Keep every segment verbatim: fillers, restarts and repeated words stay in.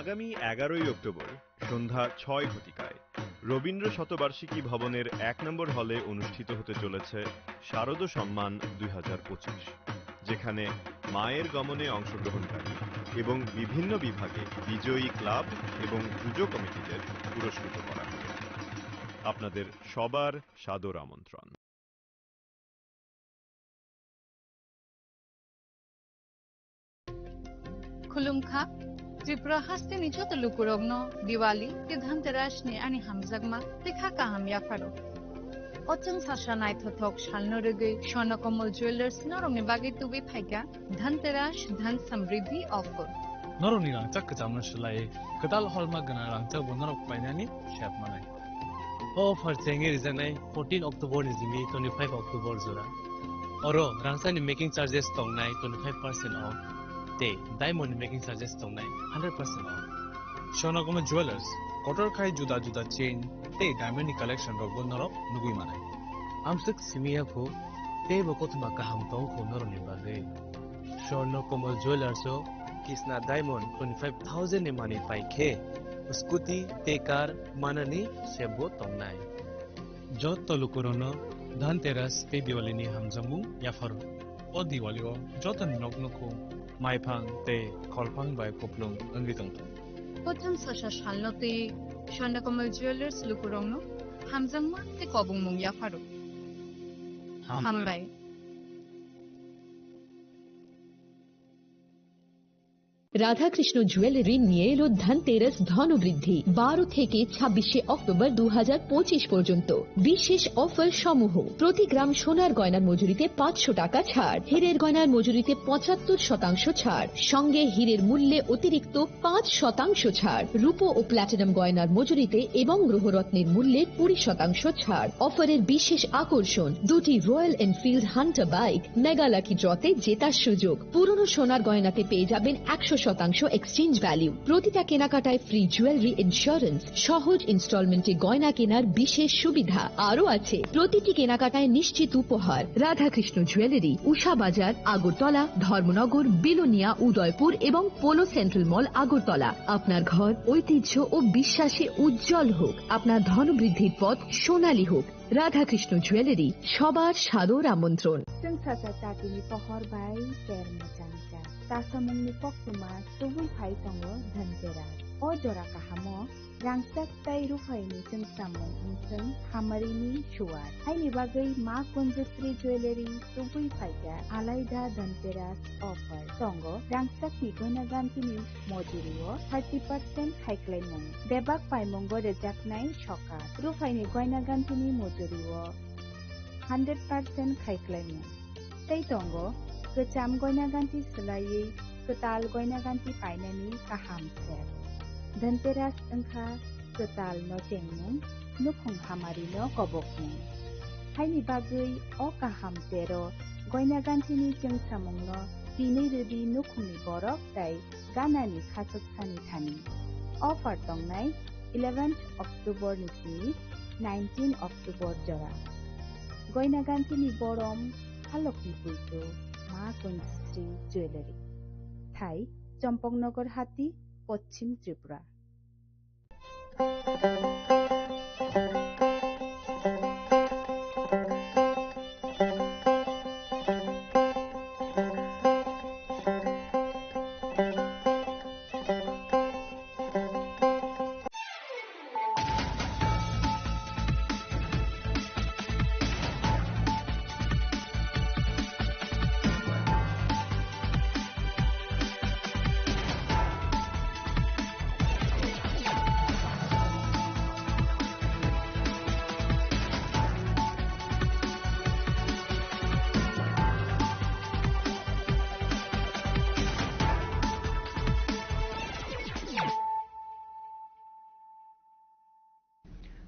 আগামী এগারোই অক্টোবর সন্ধ্যা ছয় ঘটিকায় রবীন্দ্র শতবার্ষিকী ভবনের এক নম্বর হলে অনুষ্ঠিত হতে চলেছে শারদ সম্মান দুই হাজার পঁচিশ, যেখানে মায়ের গমনে অংশগ্রহণকারী এবং বিভিন্ন বিভাগে বিজয়ী ক্লাব এবং পুজো কমিটিদের পুরস্কৃত করা হবে। আপনাদের সবার সাদর আমন্ত্রণ। Khulumkha, Tripura hasteni joto lukurokno Diwali tei Dhanteras ni ani hamjakma tei kha kaham yapharo. O chwng sasa naithothok salno rwgwi Swarnakammal Jewellers norokni bagwi tubui phaikha Dhanteras Dhan Samriddhi offer. Norokni rangchak kwchamno swlaiwi kwtal holma gwnang rangchakbo norok painani sep manai. O offer chengwi rijaknai fourteen October ni simi twenty-five October jora. Oro rangchakni making charges tongnai twenty-five percent off tei diamond ni making charges tongnai hundred percent off. Swarnakammal Jewellers, kotor khai juda juda chain tei diamond ni collection rokbo norok nugwi manai. Amswk simi ya kho, teibo kothoma kaham tong kho norokni bagwi. Swarnakammal Jewellers o Kisna Diamond twenty-five thousand ni manwi pai khe, scooty tei car manani sep bo tongnai. Joto lukurokno Dhanteras tei Diwali ni hamjakmung yapharo. O Diwali o jotoni nok nukhung maiphang tei kholphang bai kupulung wngwi tongthung. Kothom sasa salno tei Swarnakammal Jewellers lukurokno hamjakma tei kobongmung yapharo. Hambai. Radhakrishna jewellery নিয়ে এলো ধনতেরাস ধনবৃদ্ধি। বারো থেকে ছাব্বিশে অক্টোবর দু হাজার পঁচিশ পর্যন্ত বিশেষ অফার সমূহ: প্রতি গ্রাম সোনার গয়নার মজুরিতে পাঁচশো টাকা ছাড়, হীরের গয়নার মজুরিতে পঁচাত্তর শতাংশ ছাড়, সঙ্গে হীরের মূল্যে অতিরিক্ত পাঁচ শতাংশ ছাড়, রূপো ও প্ল্যাটিনাম গয়নার মজুরিতে এবং গ্রহরত্নের মূল্যে কুড়ি শতাংশ ছাড়। অফারের বিশেষ আকর্ষণ, দুটি royal Enfield Hunter bike mega lucky ড্রতে জেতার সুযোগ। পুরনো সোনার গয়নাতে পেয়ে যাবেন একশো শতাংশ এক্সচেঞ্জ ভ্যালু। প্রতিটা কেনাকাটায় ফ্রি জুয়েলারি ইন্স্যুরেন্স, সহজ ইনস্টলমেন্টে গয়না কেনার বিশেষ সুবিধা। আরও আছে প্রতিটি কেনাকাটায় নিশ্চিত উপহার। রাধাকৃষ্ণ জুয়েলারি, উষা বাজার, আগরতলা, ধর্মনগর, বিলোনিয়া, উদয়পুর এবং পোলো সেন্ট্রাল মল, আগরতলা। আপনার ঘর ঐতিহ্য ও বিশ্বাসে উজ্জ্বল হোক, আপনার ধনবৃদ্ধির পথ সোনালী হোক। রাধাকৃষ্ণ জুয়েলারি, সবার সাদর আমন্ত্রণ। Chwng sasa chakini pohor bai ter mwchang cha. Kasamungni koktwma tubui phai tongo Dhanteras. O jora kahamo rangchak tei ruphaini chwngsamung wngthwng hamarini suar. Haini bagwi Ma Kunjasri Jewellery tubui phaikha alaida Dhanteras offer. Tongo rangchakni goina gantini mojurio thirty percent khaiklaimung. Bebak paimungo rwjaknai sokat. Ruphaini goina gantini mojurio hundred percent khaiklaimung. Tei tongo kwcham goina ganti swlaiwi kwtal goina ganti painani kaham sep. Dhanteras wngkha kwtal no chengmung, nukhung hamari no kobokmung. Haini bagwi o kaham tero goina gantini chwngsamungno tinwi rwdi nukhungni borok tei ganani khachuk sani thani. Offer tongnai eleventh October ni simi nineteen October jora. Goina gantini borom halokni puitu Ma Kunjasri Jewellery. Thai, Champaknagar Hati, Poschim Tripura.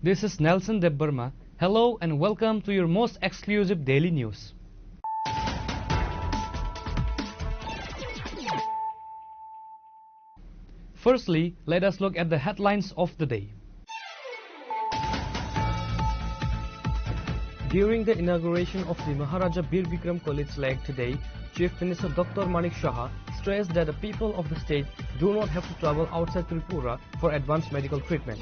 This is Nelson Debbarma. Hello and welcome to your most exclusive daily news. Firstly, let us look at the headlines of the day. During the inauguration of the Maharaja Bir Bikram College flag today, Chief Minister Doctor Manik Saha stressed that the people of the state do not have to travel outside Tripura for advanced medical treatment.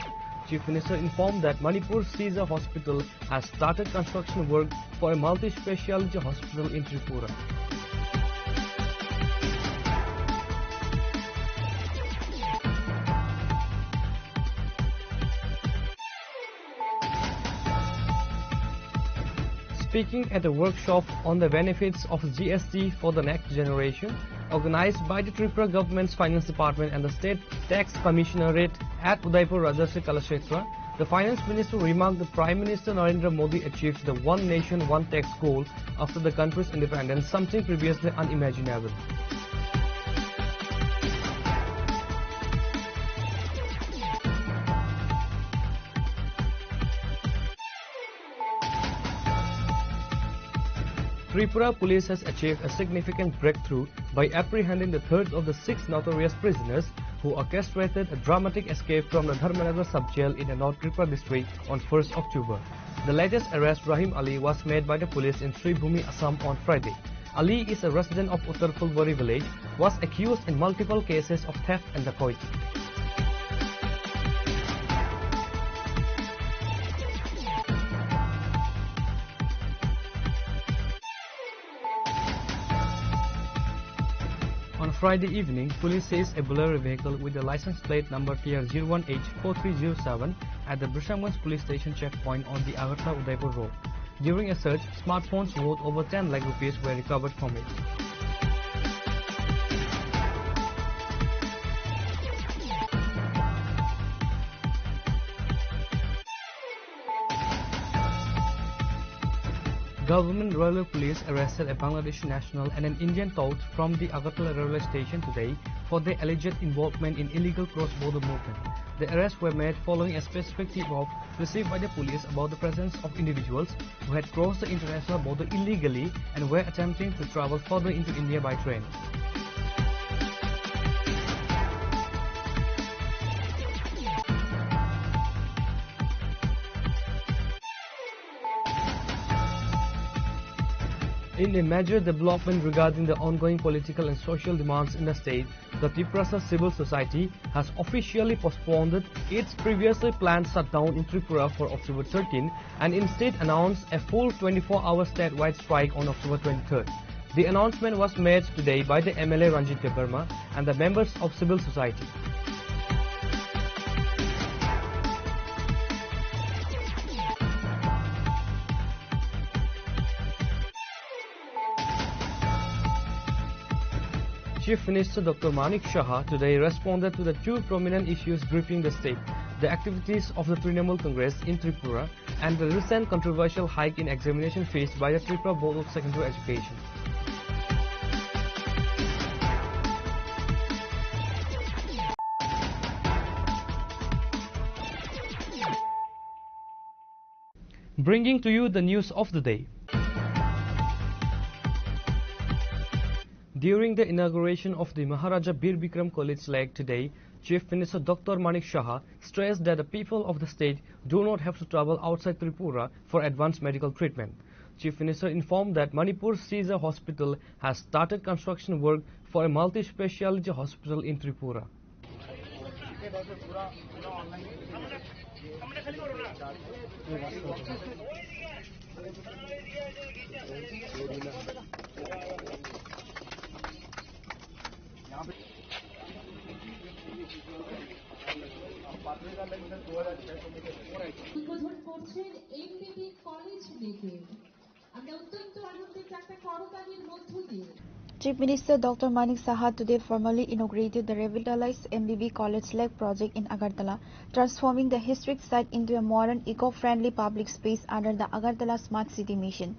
Chief Minister informed that Manipur Caesar Hospital has started construction work for a multi-speciality hospital in Tripura. Speaking at a workshop on the benefits of G S T for the next generation, organized by the Tripura government's Finance Department and the State Tax Commissionerate at Udaipur Rajarsi Kalakshetra, the Finance Minister remarked that Prime Minister Narendra Modi achieved the One Nation, One Tax goal after the country's independence, something previously unimaginable. Tripura police has achieved a significant breakthrough by apprehending the third of the six notorious prisoners who orchestrated a dramatic escape from the Dharmanagar sub-jail in the North Tripura district on first October. The latest arrest, Rahim Ali, was made by the police in Sribhumi, Assam on Friday. Ali is a resident of Uttar Phulbari village, was accused in multiple cases of theft and dacoity. On Friday evening, police seized a Bolero vehicle with the license plate number T R zero one H four three zero seven at the Bisramganj police station checkpoint on the Agartala Udaipur road. During a search, smartphones worth over ten lakh rupees were recovered from it. Government Railway Police arrested a Bangladeshi national and an Indian tourist from the Agartala railway station today for their alleged involvement in illegal cross-border movement. The arrests were made following a specific tip-off received by the police about the presence of individuals who had crossed the international border illegally and were attempting to travel further into India by train. In a major development regarding the ongoing political and social demands in the state, the Tiprasa Civil Society has officially postponed its previously planned shutdown in Tripura for October thirteen and instead announced a full twenty-four hour statewide strike on October twenty-third. The announcement was made today by the M L A Ranjit Debbarma and the members of civil society. Chief Minister Doctor Manik Saha today responded to the two prominent issues gripping the state, the activities of the Trinamool Congress in Tripura and the recent controversial hike in examination fees by the Tripura Board of Secondary Education. Bringing to you the news of the day. During the inauguration of the Maharaja Bir Bikram College Lake today, Chief Minister Doctor Manik Saha stressed that the people of the state do not have to travel outside Tripura for advanced medical treatment. Chief Minister informed that Manipur Caesar Hospital has started construction work for a multi-speciality hospital in Tripura. উদ্বোধন করছেন এমবিবি কলেজ লেকে। আমরা অত্যন্ত আনন্দিত একটা করতালির মধ্য দিয়ে Chief Minister Doctor Manik Saha today formally inaugurated the revitalized M B B College Lake project in Agartala, transforming the historic site into a modern, eco-friendly public space under the Agartala Smart City Mission.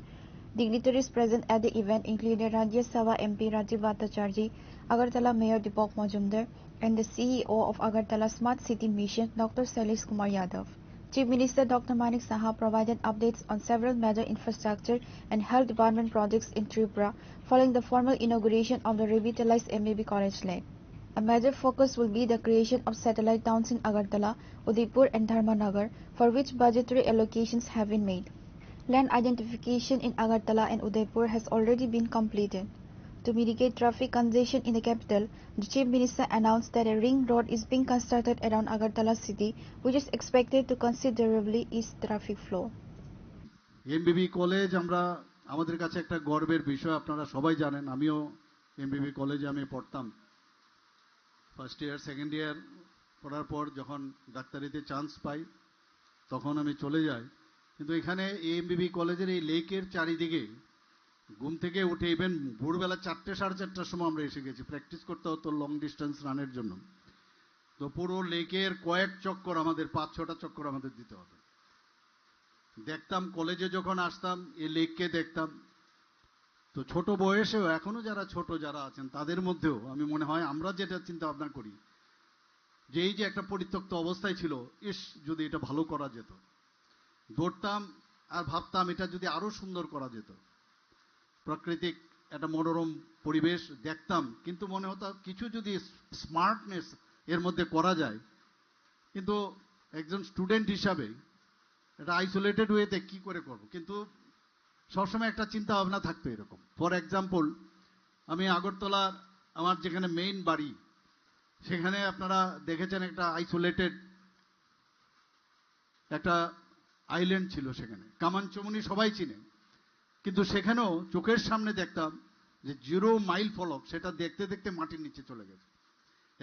Dignitaries present at the event included Rajya Sabha M P Rajiv Bhattacharjee, Agartala Mayor Deepak Majumdar, and the C E O of Agartala Smart City Mission, Doctor Sailesh Kumar Yadav. Chief Minister Doctor Manik Saha provided updates on several major infrastructure and health department projects in Tripura following the formal inauguration of the revitalized M B B College Lake. A major focus will be the creation of satellite towns in Agartala, Udaipur and Dharmanagar, for which budgetary allocations have been made. Land identification in Agartala and Udaipur has already been completed. To mitigate traffic congestion in the capital, the Chief Minister announced that a ring road is being constructed around Agartala city, which is expected to considerably ease traffic flow. এমবিবি কলেজ আমরা, আমাদের কাছে একটা গর্বের বিষয়। আপনারা সবাই জানেন, আমিও এমবিবি কলেজে আমি পড়তাম, ফার্স্ট ইয়ার, সেকেন্ড ইয়ার পড়ার পর যখন ডাক্তারিতে চান্স পাই, তখন আমি চলে যাই। কিন্তু এখানে এমবিবি কলেজের এই লেকের চারিদিকে ঘুম থেকে উঠে, ইভেন ভোরবেলা চারটে, সাড়ে চারটার সময় আমরা এসে গেছি, প্র্যাকটিস করতে হতো লং ডিস্টেন্স রানের জন্য। তো পুরো লেকের কয়েক চক্কর, আমাদের পাঁচ ছটা চক্কর আমাদের দিতে হতো। দেখতাম, কলেজে যখন আসতাম, এই লেককে দেখতাম। তো ছোট বয়সেও, এখনো যারা ছোট যারা আছেন, তাদের মধ্যেও আমি মনে হয়, আমরা যেটা চিন্তা ভাবনা করি, যে এই যে একটা পরিত্যক্ত অবস্থায় ছিল, ইস, যদি এটা ভালো করা যেত। দৌড়তাম আর ভাবতাম, এটা যদি আরো সুন্দর করা যেত, প্রাকৃতিক একটা মনোরম পরিবেশ দেখতাম, কিন্তু মনে হতো কিছু যদি স্মার্টনেস এর মধ্যে করা যায়। কিন্তু একজন স্টুডেন্ট হিসাবে এটা আইসোলেটেড ওয়েতে কি করে করব, কিন্তু সবসময় একটা চিন্তা ভাবনা থাকতো এরকম। ফর এক্সাম্পল, আমি আগরতলার আমার যেখানে মেইন বাড়ি, সেখানে আপনারা দেখেছেন একটা আইসোলেটেড একটা আইল্যান্ড ছিল সেখানে, কামানচমুনি সবাই চিনে। কিন্তু সেখানেও চোখের সামনে দেখতাম যে জিরো মাইল ফলক, সেটা দেখতে দেখতে মাটির নিচে চলে গেছে।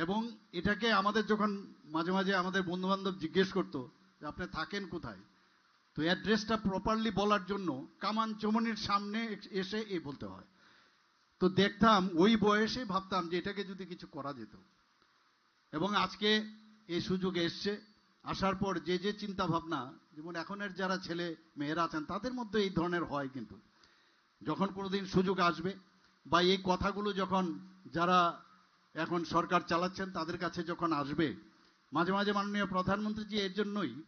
এবং এটাকে আমাদের যখন মাঝে মাঝে আমাদের বন্ধু বান্ধব জিজ্ঞেস করতো যে আপনি থাকেন কোথায়, তো অ্যাড্রেসটা প্রপারলি বলার জন্য কামানচমুনির সামনে এস- এসে এ বলতে হয়। তো দেখতাম, ওই বয়সে ভাবতাম যে এটাকে যদি কিছু করা যেত। এবং আজকে এই সুযোগ এসছে, আসার পর যে যে চিন্তা ভাবনা, যেমন এখনের যারা ছেলে মেয়েরা আছেন, তাদের মধ্যে এই ধরনের হয়, কিন্তু যখন কোনোদিন সুযোগ আসবে বা এই কথাগুলো যখন যারা এখন সরকার চালাচ্ছেন তাদের কাছে যখন আসবে, মাঝে মাঝে মাননীয় প্রধানমন্ত্রীজি এর জন্যই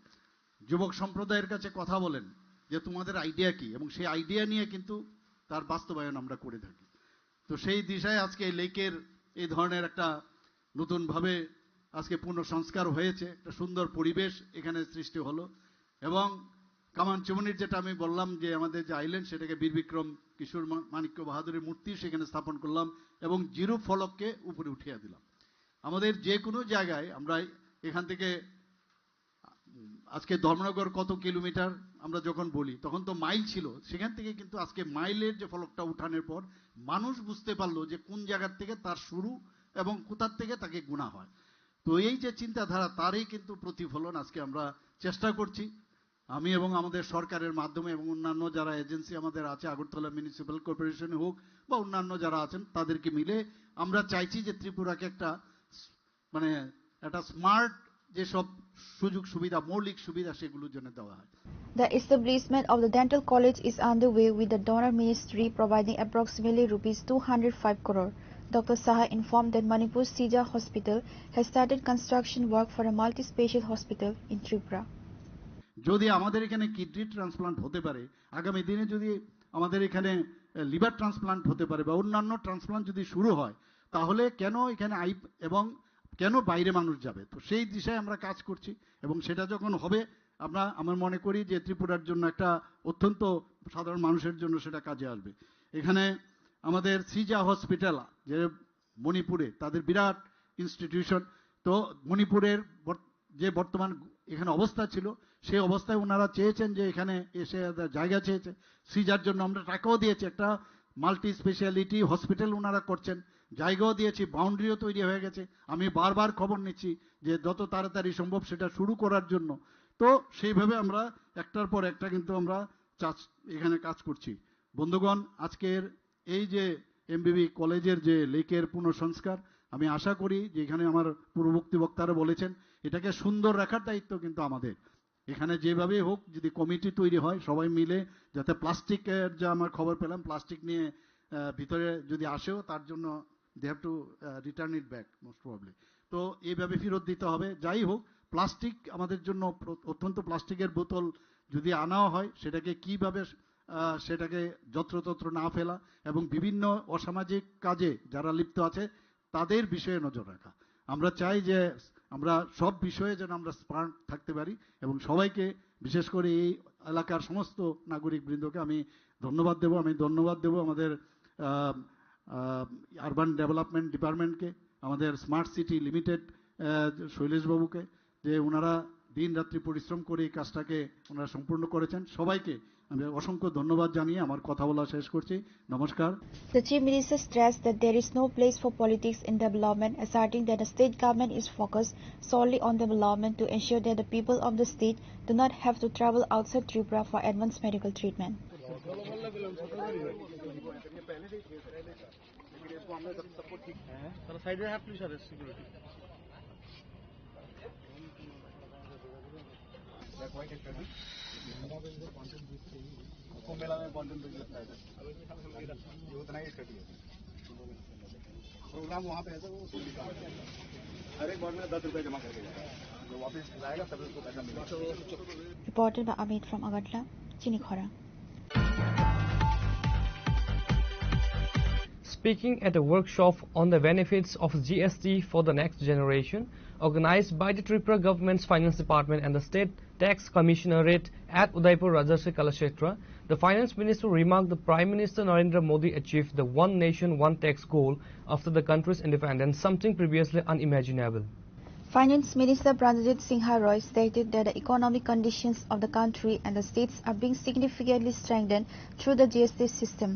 যুবক সম্প্রদায়ের কাছে কথা বলেন যে তোমাদের আইডিয়া কি, এবং সেই আইডিয়া নিয়ে কিন্তু তার বাস্তবায়ন আমরা করে থাকি। তো সেই দিশায় আজকে এই লেকের এই ধরনের একটা নতুনভাবে আজকে পুনঃসংস্কার হয়েছে, একটা সুন্দর পরিবেশ এখানে সৃষ্টি হলো। এবং কামানচুমুনির যেটা আমি বললাম যে আমাদের যে আইল্যান্ড, সেটাকে বীর বিক্রম কিশোর মা- মাণিক্য বাহাদুরের মূর্তি সেখানে স্থাপন করলাম এবং জিরো ফলককে উপরে উঠিয়ে দিলাম। আমাদের যে কোনো জায়গায় আমরা এখান থেকে আজকে ধর্মনগর কত কিলোমিটার আমরা যখন বলি, তখন তো মাইল ছিল, সেখান থেকে কিন্তু আজকে মাইলের যে ফলকটা উঠানোর পর মানুষ বুঝতে পারলো যে কোন জায়গার থেকে তার শুরু এবং কোথার থেকে তাকে গুণা হয়। তো এই যে চিন্তাধারা, তারই কিন্তু প্রতিফলন আজকে আমরা চেষ্টা করছি, আমি এবং আমাদের সরকারের মাধ্যমে এবং অন্যান্য যারা এজেন্সি আমাদের আছে, আগরতলা মিউনিসিপ্যাল কর্পোরেশন হোক বা অন্যান্য যারা আছেন, তাদেরকে মিলে আমরা চাইছি যে ত্রিপুরাকে একটা মানে একটা স্মার্ট যেসব সুযোগ সুবিধা, মৌলিক সুবিধা, সেগুলোর জন্য দেওয়া হয়। The establishment of the dental college is underway, with the donor ministry providing approximately rupees two hundred five crore. Doctor Saha informed that Manipur's Sija Hospital has started construction work for a multi-special hospital in Tripura. যদি আমাদের এখানে kidney transplant হতে পারে, আগামী দিনে যদি আমাদের এখানে লিভার ট্রান্সপ্লান্ট হতে পারে বা অন্যান্য ট্রান্সপ্লান্ট যদি শুরু হয়, তাহলে কেন এখানে আই এবং কেন বাইরে মানুষ যাবে? তো সেই দিশায় আমরা কাজ করছি এবং সেটা যখন হবে, আমরা, আমার মনে করি যে ত্রিপুরার জন্য একটা অত্যন্ত সাধারণ মানুষের জন্য সেটা কাজে আসবে। এখানে আমাদের সিজা হসপিটাল, যে মণিপুরে তাদের বিরাট ইনস্টিটিউশন, তো মণিপুরের বর- যে বর্তমান এখানে অবস্থা ছিল, সেই অবস্থায় ওনারা চেয়েছেন যে এখানে এসে একটা জায়গা চেয়েছে, সিজার জন্য আমরা টাকাও দিয়েছি, একটা মাল্টি স্পেশালিটি হসপিটাল ওনারা করছেন, জায়গাও দিয়েছি, বাউন্ডারিও তৈরি হয়ে গেছে। আমি বারবার খবর নিচ্ছি যে যত তাড়াতাড়ি সম্ভব সেটা শুরু করার জন্য। তো সেইভাবে আমরা একটার পর একটা কিন্তু আমরা চাষ, এখানে কাজ করছি। বন্ধুগণ, আজকের এই যে এমবিবি কলেজের যে লেকের পুনঃসংস্কার, আমি আশা করি যে এখানে আমার পূর্ববর্তী বক্তারা বলেছেন, এটাকে সুন্দর রাখার দায়িত্ব কিন্তু আমাদের। এখানে যেভাবেই হোক, যদি কমিটি তৈরি হয়, সবাই মিলে, যাতে প্লাস্টিকের, যা আমার খবর পেলাম, প্লাস্টিক নিয়ে আহ, ভিতরে যদি আসেও, তার জন্য they have to return it back most probably। তো এইভাবে ফেরত দিতে হবে। যাই হোক, প্লাস্টিক আমাদের জন্য প্র- অত্যন্ত, প্লাস্টিকের বোতল যদি আনাও হয়, সেটাকে কিভাবে আহ, সেটাকে যত্রতত্র না ফেলা এবং বিভিন্ন অসামাজিক কাজে যারা লিপ্ত আছে, তাদের বিষয়ে নজর রাখা। আমরা চাই যে আমরা সব বিষয়ে যেন আমরা স্মার্ট থাকতে পারি এবং সবাইকে, বিশেষ করে এই এলাকার সমস্ত নাগরিক বৃন্দকে আমি ধন্যবাদ দেব। আমি ধন্যবাদ দেব আমাদের আহ, আর্বান ডেভেলপমেন্ট ডিপার্টমেন্টকে, আমাদের স্মার্ট সিটি লিমিটেড শৈলেশবাবুকে, যে ওনারা দিন রাত্রি পরিশ্রম করে এই কাজটাকে ওনারা সম্পূর্ণ করেছেন। সবাইকে আমি অসংখ্য ধন্যবাদ জানিয়ে আমার কথা বলা শেষ করছি। নমস্কার। The Chief Minister stressed that there is no place for politics in development, asserting that the state government is focused solely on development to ensure that the people of the state do not have to travel outside Tripura for advanced medical treatment. लेकिन इसको हमने सब, सबको ठीक है। थोड़ा साइड में है, प्लीज, सर, सिक्योरिटी। कुंभ मेला में कॉन्टेंट भी लगता है, सर। ये उतना ही स्टडी है। प्रोग्राम वहाँ पे है, सर, वो हर एक बार में दस रुपये जमा करके जाएगा। जो वापस जाएगा, तब उसको पैसा मिलेगा। Reported by Amit from Agartala, Chinikhora. Speaking at a workshop on the benefits of G S T for the next generation, organized by the Tripura government's Finance Department and the State Tax Commissionerate at Udaipur Rajarshi Kalakshetra, the Finance Minister remarked the Prime Minister Narendra Modi achieved the One Nation, One Tax goal after the country's independence, something previously unimaginable. Finance Minister Pranajit Singha Roy stated that the economic conditions of the country and the states are being significantly strengthened through the G S T system.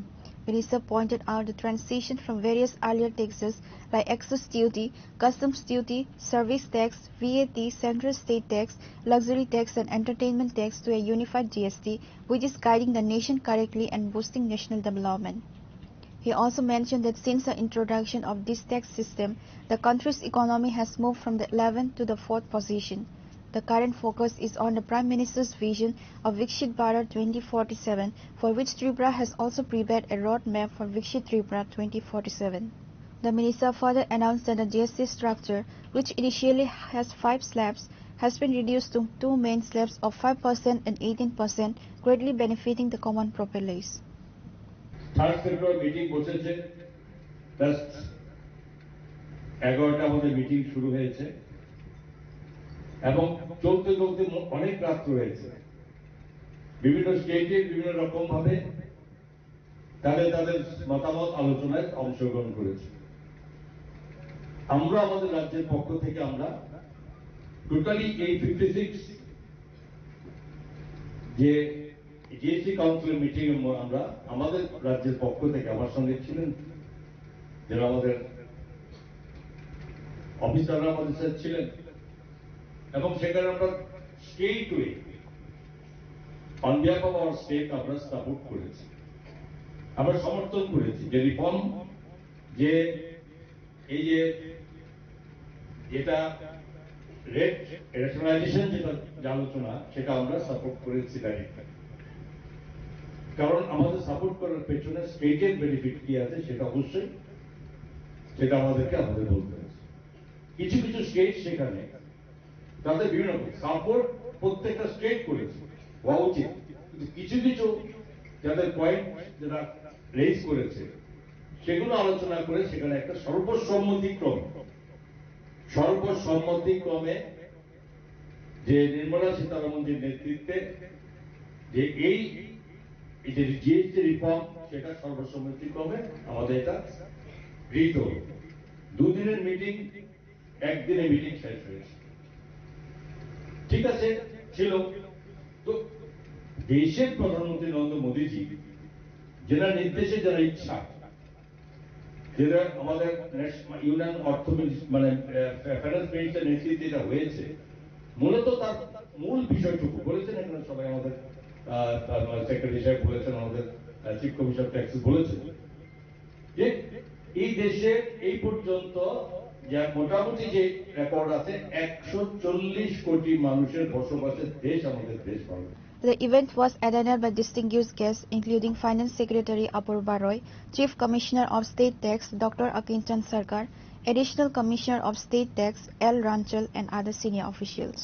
Minister pointed out the transition from various earlier taxes like excise duty, customs duty, service tax, V A T, central state tax, luxury tax and entertainment tax to a unified G S T, which is guiding the nation correctly and boosting national development. He also mentioned that since the introduction of this tax system, the country's economy has moved from the eleventh to the fourth position. The current focus is on the Prime Minister's vision of Viksit Bharat twenty forty-seven, for which Tripura has also prepared a roadmap for Viksit Tripura twenty forty-seven. The minister further announced that the G S T structure, which initially has five slabs, has been reduced to two main slabs of five percent and eighteen percent, greatly benefiting the common populace. Third sector meeting বসেছে, জাস্ট এগারোটা আমাদের মিটিং শুরু হয়েছে এবং চলতে চলতে ম-, অনেক রাত্র হয়েছে। বিভিন্ন স্টেটে বিভিন্ন রকম ভাবে তাদের তাদের মতামত আলোচনায় অংশগ্রহণ করেছে। আমরা আমাদের রাজ্যের পক্ষ থেকে আমরা টোটালি এই ফিফটি সিক্স যে জিএসটি কাউন্সিলের মিটিং এ ম-, আমরা আমাদের রাজ্যের পক্ষ থেকে আমার সঙ্গে ছিলেন যারা আমাদের অফিসাররা আমাদের সাথে ছিলেন এবং সেখানে আমরা straight way on behalf of our state আমরা সাপোর্ট করেছি, আমরা সমর্থন করেছি যে রিফর্ম, যে এই যে যেটা রেট রেশনালাইজেশন যেটা যে আলোচনা সেটা আমরা সাপোর্ট করেছি। তাই কারণ আমাদের সাপোর্ট করার পেছনে স্টেটের বেনিফিট কি আছে সেটা অবশ্যই সেটা আমাদেরকে আমাদের বলতে হবে। কিছু কিছু স্টেট সেখানে তাদের বিভিন্ন সাপোর্ট প্রত্যেকটা স্টেট করেছে, হওয়া উচিত, কিন্তু কিছু কিছু যাদের পয়েন্ট যেটা রেজ করেছে সেগুলো আলোচনা করে সেখানে একটা সর্বসম্মতিক্রমে সর্বসম্মতিক্রমে যে নির্মলা সীতারামনজির নেতৃত্বে যে এই এই যে জিএসটি রিফর্ম সেটা সর্বসম্মতিক্রমে আমাদের এটা গৃহীত হলো। দুদিনের মিটিং, একদিনে মিটিং শেষ হয়েছে। ঠিক আছে, ছিল তো দেশের প্রধানমন্ত্রী নরেন্দ্র মোদীজি যেনার নির্দেশে যারা ইচ্ছা যেটা আমাদের ন্যাশ-, ইউনিয়ন অর্থ মিনিস-, মানে, আহ, ফা-, ফাইন্যান্স মিনিস্টার নেতৃত্বে যেটা হয়েছে, মূলত তার মূল বিষয়টুকু বলেছেন এখানে সবাই আমাদের, আহ, আহ, সেক্রেটারি সাহেব বলেছেন, আমাদের, আহ, চিফ কমিশনার ট্যাক্স বলেছেন যে এই দেশে এই পর্যন্ত যে মোটামুটি যে রেকর্ড আছে একশো চল্লিশ কোটি মানুষের বসবাসের দেশ আমাদের দেশ Bharat. The event was attended by distinguished guests, including Finance Secretary Apurva Roy, Chief Commissioner of State Tax Doctor Akinchan Sarkar, Additional Commissioner of State Tax L Ranchal, and other senior officials.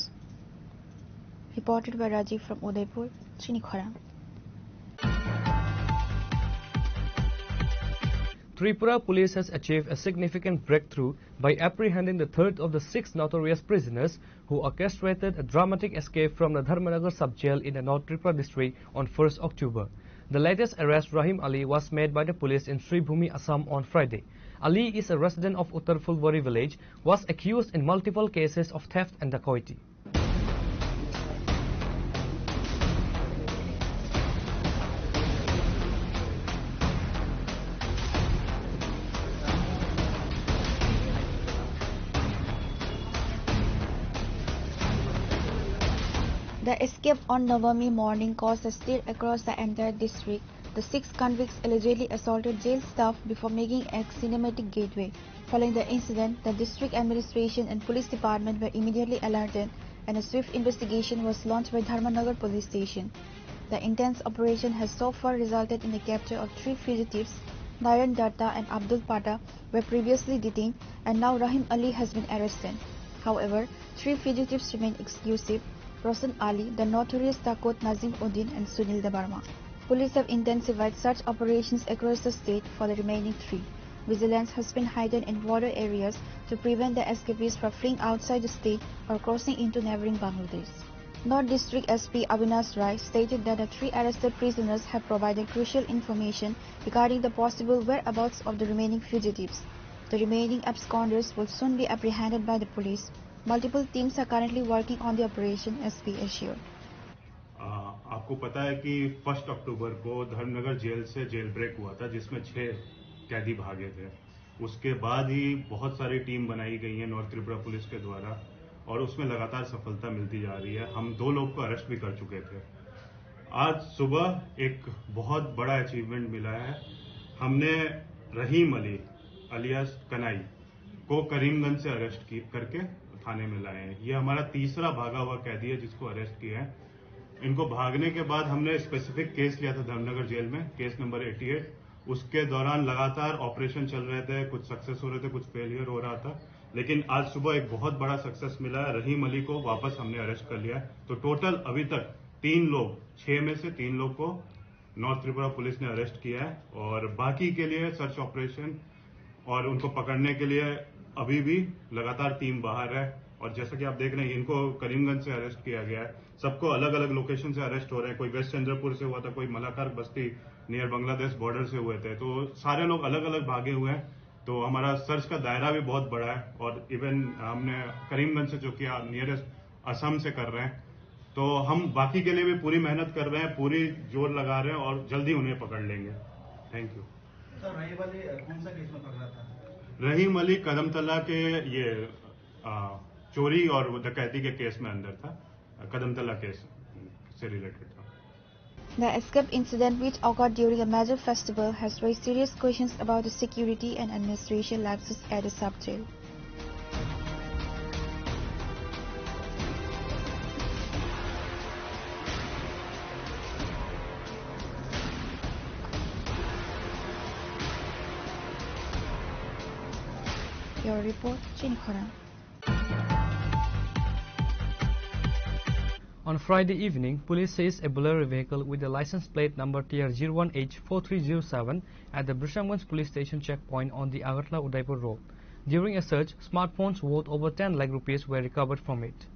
Reported by Rajiv from Udaipur, Chinikhora. Tripura police has achieved a significant breakthrough by apprehending the third of the six notorious prisoners who orchestrated a dramatic escape from the Dharmanagar sub-jail in the North Tripura district on first October. The latest arrest, Rahim Ali, was made by the police in Sribhumi, Assam on Friday. Ali is a resident of Uttar Phulbari village, was accused in multiple cases of theft and dacoity. The escape on Navami morning caused a stir across the entire district. The six convicts allegedly assaulted jail staff before making a cinematic getaway. Following the incident, the district administration and police department were immediately alerted, and a swift investigation was launched by Dharmanagar Police Station. The intense operation has so far resulted in the capture of three fugitives. Nayan Datta and Abdul Pata were previously detained, and now Rahim Ali has been arrested. However, three fugitives remain elusive: Roshan Ali, the notorious dacoit Nazim Uddin, and Sunil Debbarma. Police have intensified search operations across the state for the remaining three. Vigilance has been heightened in border areas to prevent the escapees from fleeing outside the state or crossing into neighboring Bangladesh. North District S P Avinash Rai stated that the three arrested prisoners have provided crucial information regarding the possible whereabouts of the remaining fugitives. The remaining absconders will soon be apprehended by the police. Multiple teams are currently working on the operation, S P assured. आ, आपको पता है कि first October को धर्मनगर जेल से jail break हुआ था, जिसमें छह कैदी भागे थे। उसके बाद ही बहुत सारी टीम बनाई गई है नॉर्थ त्रिपुरा पुलिस के द्वारा और उसमें लगातार सफलता मिलती जा रही है। हम दो लोग को अरेस्ट भी कर चुके थे। आज सुबह एक बहुत बड़ा अचीवमेंट मिला है। हमने रहीम अली अलियास कनाई को करीमगंज से अरेस्ट करके थाने में लाए हैं। ये हमारा तीसरा भागा हुआ कैदी है जिसको अरेस्ट किया है। इनको भागने के बाद हमने स्पेसिफिक केस लिया था धर्मनगर जेल में, केस नंबर एटी एट। उसके दौरान लगातार ऑपरेशन चल रहे थे, कुछ सक्सेस हो रहे थे, कुछ फेलियर हो रहा था, लेकिन आज सुबह एक बहुत बड़ा सक्सेस मिला है। रहीम अली को वापस हमने अरेस्ट कर लिया है। तो टोटल अभी तक तीन लोग, छह में से तीन लोग को नॉर्थ त्रिपुरा पुलिस ने अरेस्ट किया है और बाकी के लिए सर्च ऑपरेशन और उनको पकड़ने के लिए अभी भी लगातार टीम बाहर है। और जैसा कि आप देख रहे हैं, इनको करीमगंज से अरेस्ट किया गया है। सबको अलग-अलग लोकेशन से अरेस्ट हो रहे हैं। कोई वेस्ट चंद्रपुर से हुआ था, कोई मलाकार बस्ती नियर बांग्लादेश बॉर्डर से हुए थे। तो सारे लोग अलग-अलग भागे हुए हैं। तो हमारा सर्च का दायरा भी बहुत बड़ा है और इवन हमने करीमगंज से जो किया, नियरेस्ट असम से कर रहे हैं। तो हम बाकी के लिए भी पूरी मेहनत कर रहे हैं, पूरी जोर लगा रहे हैं और जल्दी उन्हें पकड़ लेंगे। Thank you. सर, रहीम अली कौन सा केस में पकड़ा था? रहीम अली कदमतला के ये आ, चोरी और डकैती के केस में अंदर था। कदमतला केस से रिलेटेड था। The escape incident, which occurred during a major festival, has raised serious questions about the security and administration lapses at the sub-jail. Your report, Chini Khorang. On Friday evening, police seized a Bolero vehicle with the license plate number T R zero one H four three zero seven at the Bisramganj police station checkpoint on the Agartala Udaipur road. During a search, smartphones worth over ten lakh rupees were recovered from it.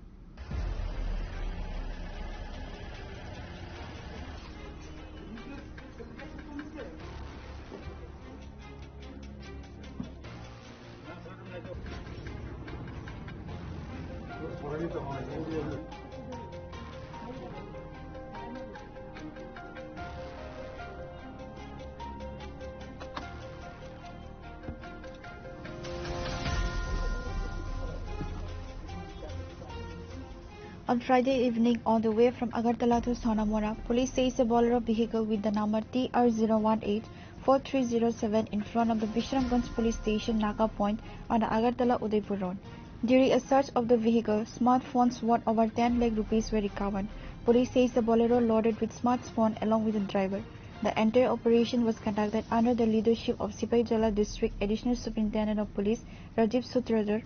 On Friday evening, on the way from Agartala to Sonamora, police seized a Bolero vehicle with the number T R zero one eight four three zero seven in front of the Bisramganj police station Naga point on the Agartala Udaipur road. During a search of the vehicle, smartphones worth over ten lakh rupees were recovered. Police says the Bolero loaded with smartphone along with the driver. The entire operation was conducted under the leadership of Sipaijala District Additional Superintendent of Police Rajiv Sutradhar,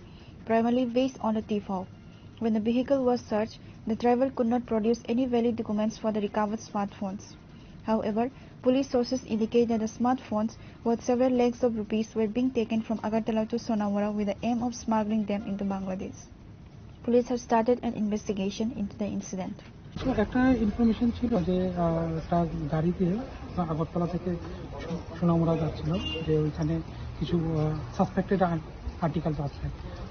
primarily based on a tip-off. When the vehicle was searched, the driver could not produce any valid documents for the recovered smartphones. However, police sources indicate that the smartphones, worth several lakhs of rupees, were being taken from Agartala to Sonamora with the aim of smuggling them into Bangladesh. Police have started an investigation into the incident. তো একটা ইনফরমেশন ছিল যে আহ, একটা গাড়ি দিয়ে আগরতলা থেকে সু- সুনামুরা যাচ্ছিল, যে ওইখানে কিছু সাসপেক্টেড আর্টিকেলস আছে।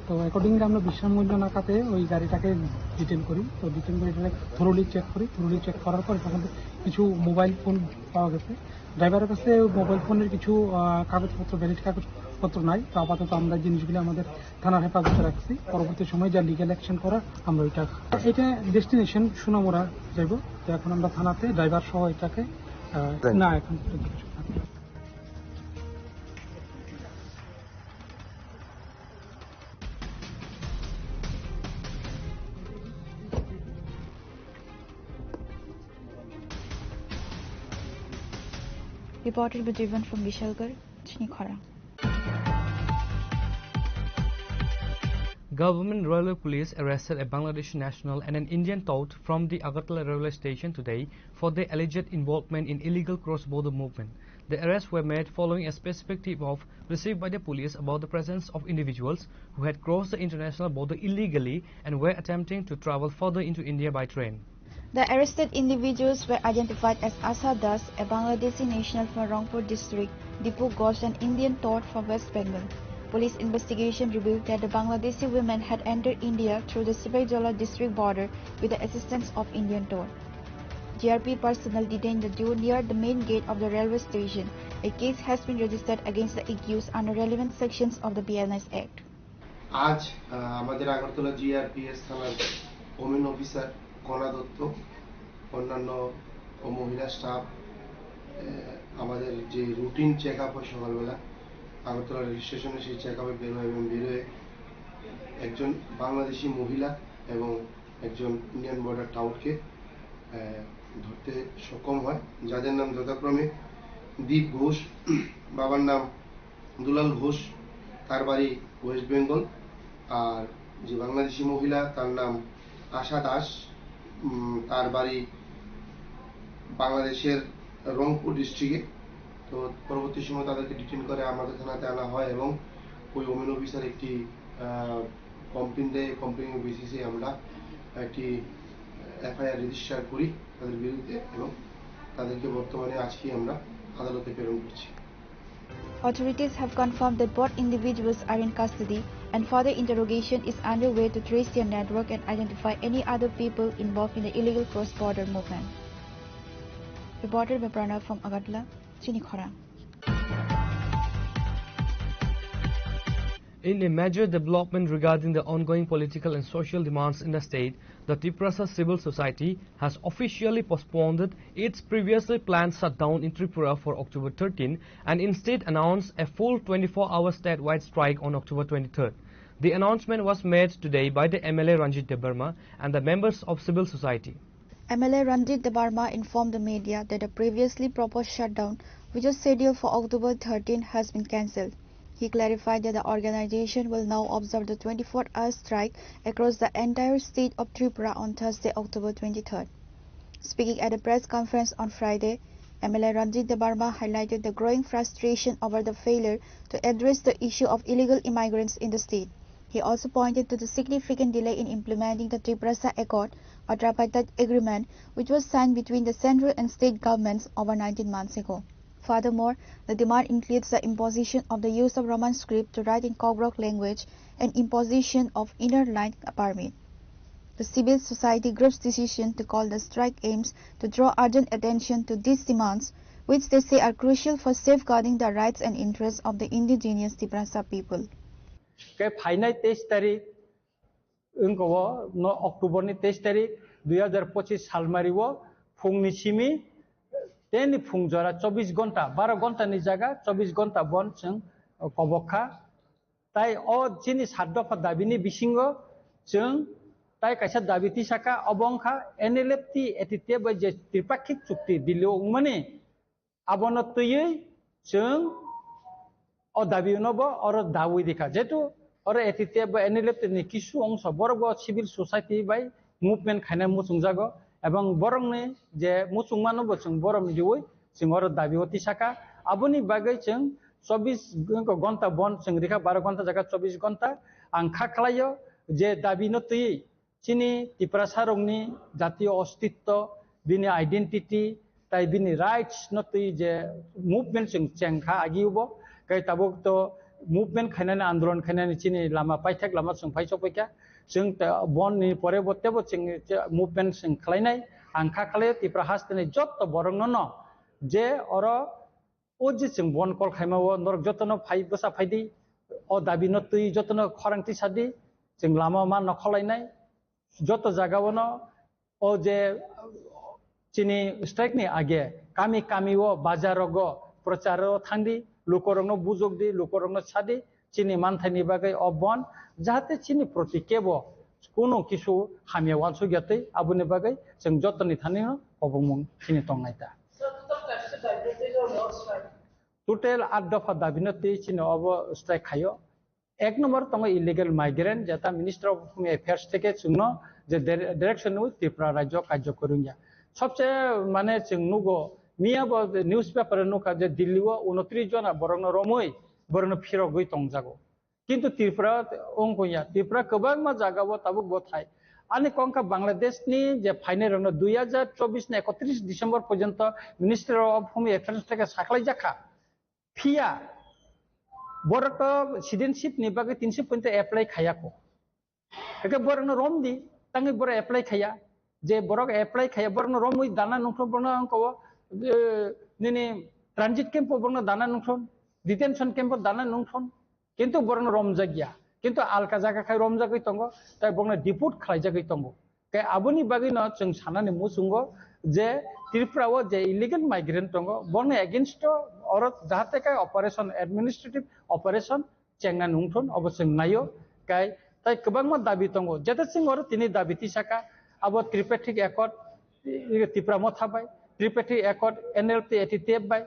তো অ্যাকর্ডিংলি আমরা বিশ্রামগঞ্জ নাকাতে ওই গাড়িটাকে ডিটেন করি। তো ডিটেন করে এটাকে থরোলি চেক করি। থরোলি চেক করার পর এখান থেকে কিছু মোবাইল ফোন পাওয়া গেছে। ড্রাইভারের কাছে মোবাইল ফোনের কিছু আহ, কাগজপত্র, ভ্যালিড কাগজপত্র নাই। তো আপাতত আমরা জিনিসগুলি আমাদের থানার হেফাজতে রাখছি। পরবর্তী সময় যা লিগ্যাল অ্যাকশন করার আমরা ওইটা, এটা ডেস্টিনেশন সুনামুরা যাইব। তো এখন আমরা থানাতে ড্রাইভার সহ এটাকে আহ, না, এখন পর্যন্ত কিছু না। Reporter Bijiban from Bishalgarh, Chinikhara. Government Railway Police arrested a Bangladeshi national and an Indian tout from the Agartala railway station today for their alleged involvement in illegal cross-border movement. The arrests were made following a specific tip-off received by the police about the presence of individuals who had crossed the international border illegally and were attempting to travel further into India by train. The arrested individuals were identified as Asha Das, a Bangladeshi national from Rangpur district, Dipu Ghosh, an Indian tout from West Bengal. Police investigation revealed that the Bangladeshi women had entered India through the Sipahijala district border with the assistance of Indian tout. G R P personnel detained the duo near the main gate of the railway station. A case has been registered against the accused under relevant sections of the B N S Act. আজ আহ, আমাদের আগরতলা জিআরপিএস থানার women officer কণা দত্ত, অন্যান্য মহিলা স্টাফ, আহ, আমাদের যে routine check up হয় সকালবেলা আগরতলা রেল স্টেশনে, সেই চেক আপে বেরোয় এবং বেরোয় একজন বাংলাদেশি মহিলা এবং একজন ইন্ডিয়ান বর্ডার টাউটকে আহ, ধরতে সক্ষম হয়, যাদের নাম যথাক্রমে দীপ ঘোষ, বাবার নাম দুলাল ঘোষ, তার বাড়ি ওয়েস্ট বেঙ্গল। আর যে বাংলাদেশি মহিলা, তার নাম আশা দাস, উম, তার বাড়ি বাংলাদেশের রংপুর ডিস্ট্রিক্টে। তো পরবর্তী সময় তাদেরকে ডিটেইন করে আমাদের থানাতে আনা হয় এবং ওই ওমেন অফিসার একটি কমপ্লেন দেয়। কমপ্লেনের বেসিসে আমরা একটি এফআইআর রেজিস্টার করি তাদের বিরুদ্ধে এবং তাদেরকে বর্তমানে আজকে আমরা আদালতে প্রেরণ করছি। Authorities have confirmed that both individuals are in custody, and further interrogation is underway to trace their network and identify any other people involved in the illegal cross-border movement. Reporter by Pranav from Agartala, Chinikhara. In a major development regarding the ongoing political and social demands in the state, the Tiprasa Civil Society has officially postponed its previously planned shutdown in Tripura for October thirteen and instead announced a full twenty-four hour statewide strike on October twenty-third. The announcement was made today by the M L A Ranjit Debbarma and the members of civil society. M L A Ranjit Debbarma informed the media that the previously proposed shutdown, which was scheduled for October thirteen, has been cancelled. He clarified that the organization will now observe the twenty-four hour strike across the entire state of Tripura on Thursday, October twenty-third. Speaking at a press conference on Friday, M L A Ranjit Debbarma highlighted the growing frustration over the failure to address the issue of illegal immigrants in the state. He also pointed to the significant delay in implementing the Tiprasa Accord, a tripartite agreement which was signed between the central and state governments over nineteen months ago. Furthermore, the demand includes the imposition of the use of Roman script to write in Kokrok language and imposition of inner line permit. The civil society group's decision to call the strike aims to draw urgent attention to these demands, which they say are crucial for safeguarding the rights and interests of the indigenous Tiprasa people. Ke phainai teis tarik wngkha o no October ni teis tarik dui hazar pochis salmari o phung ni simi teni phung jora chobbish gonta, baro gonta ni jaga chobbish gonta bon chwng kobok kha. Tai o chini sat dopha dabi ni bisingo chwng tai kaisa dabi tisaka, obo wngkha N L F T A T T F bai je tripakhik chukti Delhi o wngmani, abono twiwi chwng o dabi no bo oro dawi dikha. Jehetu oro A T T F bai N L F T ni kisu ongso borok bo civil society bai movement khaina muchungjago, ebong borokni je muchungmano bo chwng borom riwi chwng oro dabi o tisaka. Aboni bagwi chwng chobbish gonta bon chwng rikha, baro gonta jaga chobbish gonta ang kha khlaio je dabi no twiwi chini Tiprasarokni jatiyo ostitto, bini identity, tai bini rights no twi je movement chwng chengkha agi ubo, kai tabuk to movement khainani, andolon khainani chini lama paithak lama chwng phai chokpaikha. Chwng ta-, bonni pore bo tebo chwng movement chwng khlainai, ang kha khlaio Tipra hasteni jotto borokno no je oro o je chwng bon call khaima o norok jotono phai bwsa phai di, o dabi no twi jotono khorang tisa di, chwng lama ma no kholainai, joto jaga o no o je chini strike ni age kami kami o bazar rogo prochar o thang di, lukorokno bujok di, lukorokno sa di, chini manthai ni bagwi o bon jahate chini proti kebo kunu kisu hamya wansuk ya twi, aboni bagwi chwng jotoni thani no kobongmung chini tongnai ta. Total aat dopha dabi no twi chini obo strike khaio. Ek number tongo illegal migrant, jeta Minister of Home Affairs theke chwngno je dire-, direction nw Tripura rajyo karjo kwrwngya. Sobse mane chwng nugo, miya bo newspaper nukha je Delhi o unotris jona borokno romwi borokno phirogwi tongjago. Kintu Tripura wngkhoya, Tripura kwbangma jaga o tabuk bo thai. Ani kongkha Bangladesh ni je phainai rokno dui hajar chobbish ni ekotris December porjonto Minister of Home Affairs theke saklai jakha. Phiya borok to citizenship ni bagwi tinsi pointo apply khaya ko. Eke borok no rom di, tangwi borok apply khaya. Je borok apply khaya, borok no romwi dana nungthon, borok no ang kobo, eh, nini transit camp o borok no dana nungthon, detention camp o dana nungthon. Kintu borok no romjakya. Kintu alka jaga khai romjagwi tongo, tai borok no deport khlaijagwi tongo. Khe aboni bagwino chwng sanani muchungo je Tripura o je illegal migrant tongo, boni against o oro jahate khe operation, administrative operation chengna nungthon, obo chwng naio. Khe tai kwbangma dabi tongo, jete chwng oro tini dabi tisaka, abo Tripartite Accord, Tipra Motha bai, Tripartite Accord, N L T A T T F bai,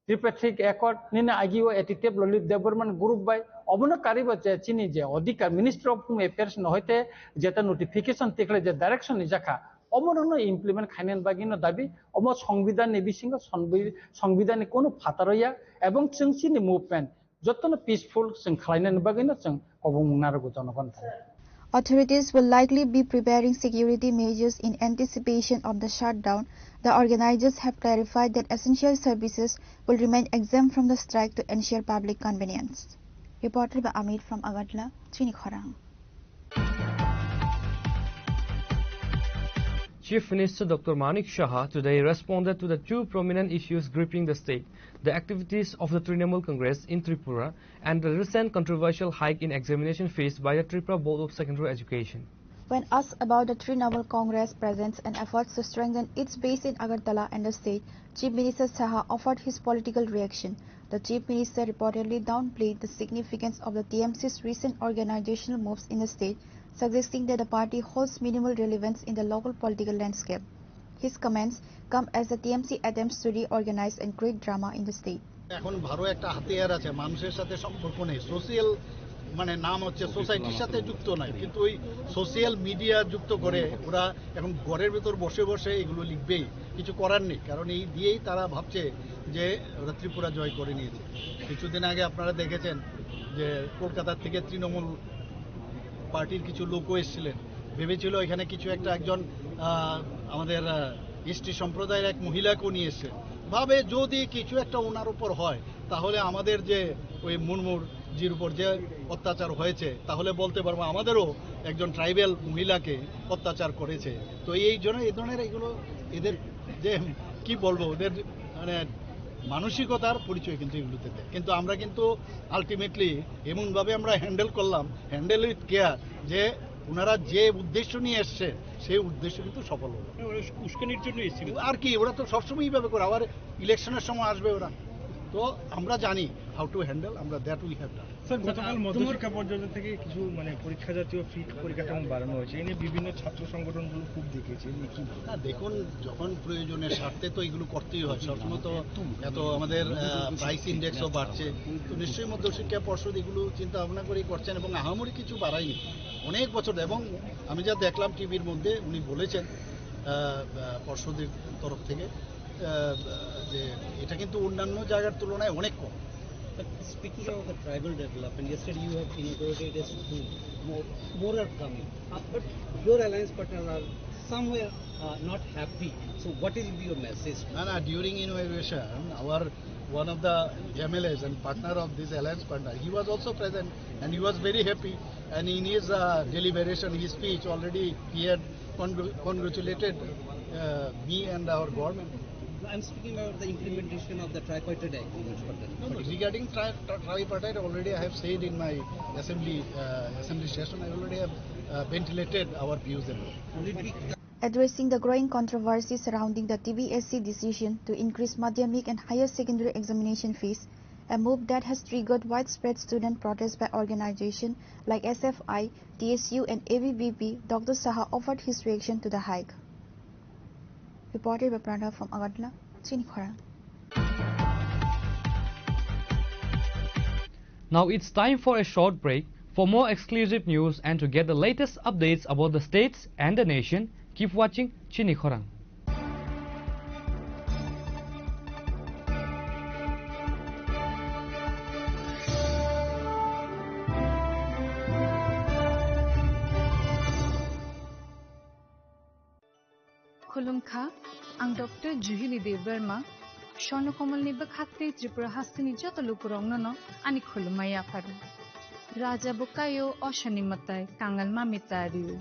Tripartite Accord nini agi o A T T F Lolip Debbarman group bai obono karibo je chini je odhikar Ministry of Home Affairs no hoite jeta notification tikhle je direction ni jakha obono no implement khainani bagwi no dabi omo songbidan ni bisingo songbi-, songbidan ni kono phataro ya ebong chwng chini movement jotono peaceful chwng khlainani bagwi no chwng kobong mung narwgo jonogon thani. Authorities will likely be preparing security measures in anticipation of the shutdown. The organizers have clarified that essential services will remain exempt from the strike to ensure public convenience. Reported by Amit from Agartala, Chini Khorang. Chief Minister Doctor Manik Saha today responded to the two prominent issues gripping the state, the activities of the Trinamool Congress in Tripura and the recent controversial hike in examination fees by the Tripura Board of Secondary Education. When asked about the Trinamool Congress presence and efforts to strengthen its base in Agartala and the state, Chief Minister Saha offered his political reaction. The Chief Minister reportedly downplayed the significance of the T M C's recent organizational moves in the state, suggesting that the party holds minimal relevance in the local political landscape. His comments come as the T M C attempts to reorganize and create drama in the state. এখন ভালো একটা হাতিয়ার আছে, মানুষের সাথে সম্পর্ক নেই, সোশ্যাল, মানে, নাম হচ্ছে সোসাইটির সাথে যুক্ত নাই, কিন্তু ওই সোশ্যাল মিডিয়া যুক্ত করে ওরা এখন ঘরের ভেতর বসে বসে এগুলো লিখবেই, কিছু করার নেই। কারণ এই দিয়েই তারা ভাবছে যে ওরা ত্রিপুরা জয় করে নিয়েছে। কিছুদিন আগে আপনারা দেখেছেন যে কলকাতার থেকে তৃণমূল পার্টির কিছু লোকও এসেছিলেন, ভেবেছিল এখানে কিছু একটা একজন, আহ, আমাদের, আহ, এসটি সম্প্রদায়ের এক মহিলাকেও নিয়ে এসছে। ভাবে যদি কিছু একটা ওনার উপর হয়, তাহলে আমাদের যে ওই মুর্মুর জির উপর যে অত্যাচার হয়েছে, তাহলে বলতে পারবো আমাদেরও একজন ট্রাইবাল মহিলাকে অত্যাচার করেছে। তো এই জন্য এই ধরনের এগুলো এদের যে কি বলবো, ওদের মানে মানসিকতার পরিচয় কিন্তু এগুলোতে দেয়। কিন্তু আমরা কিন্তু আলটিমেটলি এমনভাবে আমরা হ্যান্ডেল করলাম, হ্যান্ডেল উইথ কেয়ার, যে ওনারা যে উদ্দেশ্য নিয়ে এসছে সেই উদ্দেশ্য কিন্তু সফল হলো। ওরা উস-, উস্কানির জন্য এসেছিল। আর কি, ওরা তো সবসময় এইভাবে করে, আবার ইলেকশনের সময় আসবে ওরা। তো আমরা জানি হাউ টু হ্যান্ডেল, আমরা that we have done. Sir, গতকাল মধ্যশিক্ষা পর্যায় থেকে কিছু, মানে, পরীক্ষা জাতীয় ফি পরিকাঠামো বাড়ানো হয়েছে, এ নিয়ে বিভিন্ন ছাত্র সংগঠনগুলো খুব দেখিয়েছে, এ নিয়ে কি বলবেন? না, দেখুন, যখন প্রয়োজনের স্বার্থে তো এগুলো করতেই হয়। সবসময় তো এত আমাদের, আহ, প্রাইস ইন্ডেক্সও বাড়ছে, তো নিশ্চয়ই মধ্যশিক্ষা পর্ষদ এগুলো চিন্তা ভাবনা করেই করছেন এবং আহামরি কিছু বাড়ায়নি অনেক বছর। এবং আমি যা দেখলাম টিভির মধ্যে, উনি বলেছেন, আহ, আহ, পর্ষদের তরফ থেকে, আহ, আহ, যে এটা কিন্তু অন্যান্য জায়গার তুলনায় অনেক কম। But speaking of the tribal development, yesterday you have inaugurated a school. More, more are coming. Uh, but your alliance partners are somewhere uh, not happy. So what is your message? No, no, during inauguration, our one of the M L As and partner of this alliance partner, he was also present and he was very happy. And in his uh, deliberation, his speech, already he had congr- congratulated uh, me and our government. I'm speaking about the implementation of the tripartite agreement. No, no, regarding tri- tri- tripartite, already I have said in my assembly uh, assembly session, I already have uh, ventilated our views and all. Will it be Addressing the growing controversy surrounding the T B S C decision to increase madhyamik and higher secondary examination fees, a move that has triggered widespread student protests by organizations like S F I, T S U, and A B V P, Doctor Saha offered his reaction to the hike. Reported by Pranav from Agartala, Chini Khorang. Now it's time for a short break. For more exclusive news and to get the latest updates about the states and the nation, keep watching Chini Khorang. Khulumkha, ang Doctor Juhili Debbarma, Swarno Komolni bwkhak tei Tripura hasteni joto lukurokno no ani khulumma yapharo. Raja bo kaio, osani mwtai, kangal mami tario.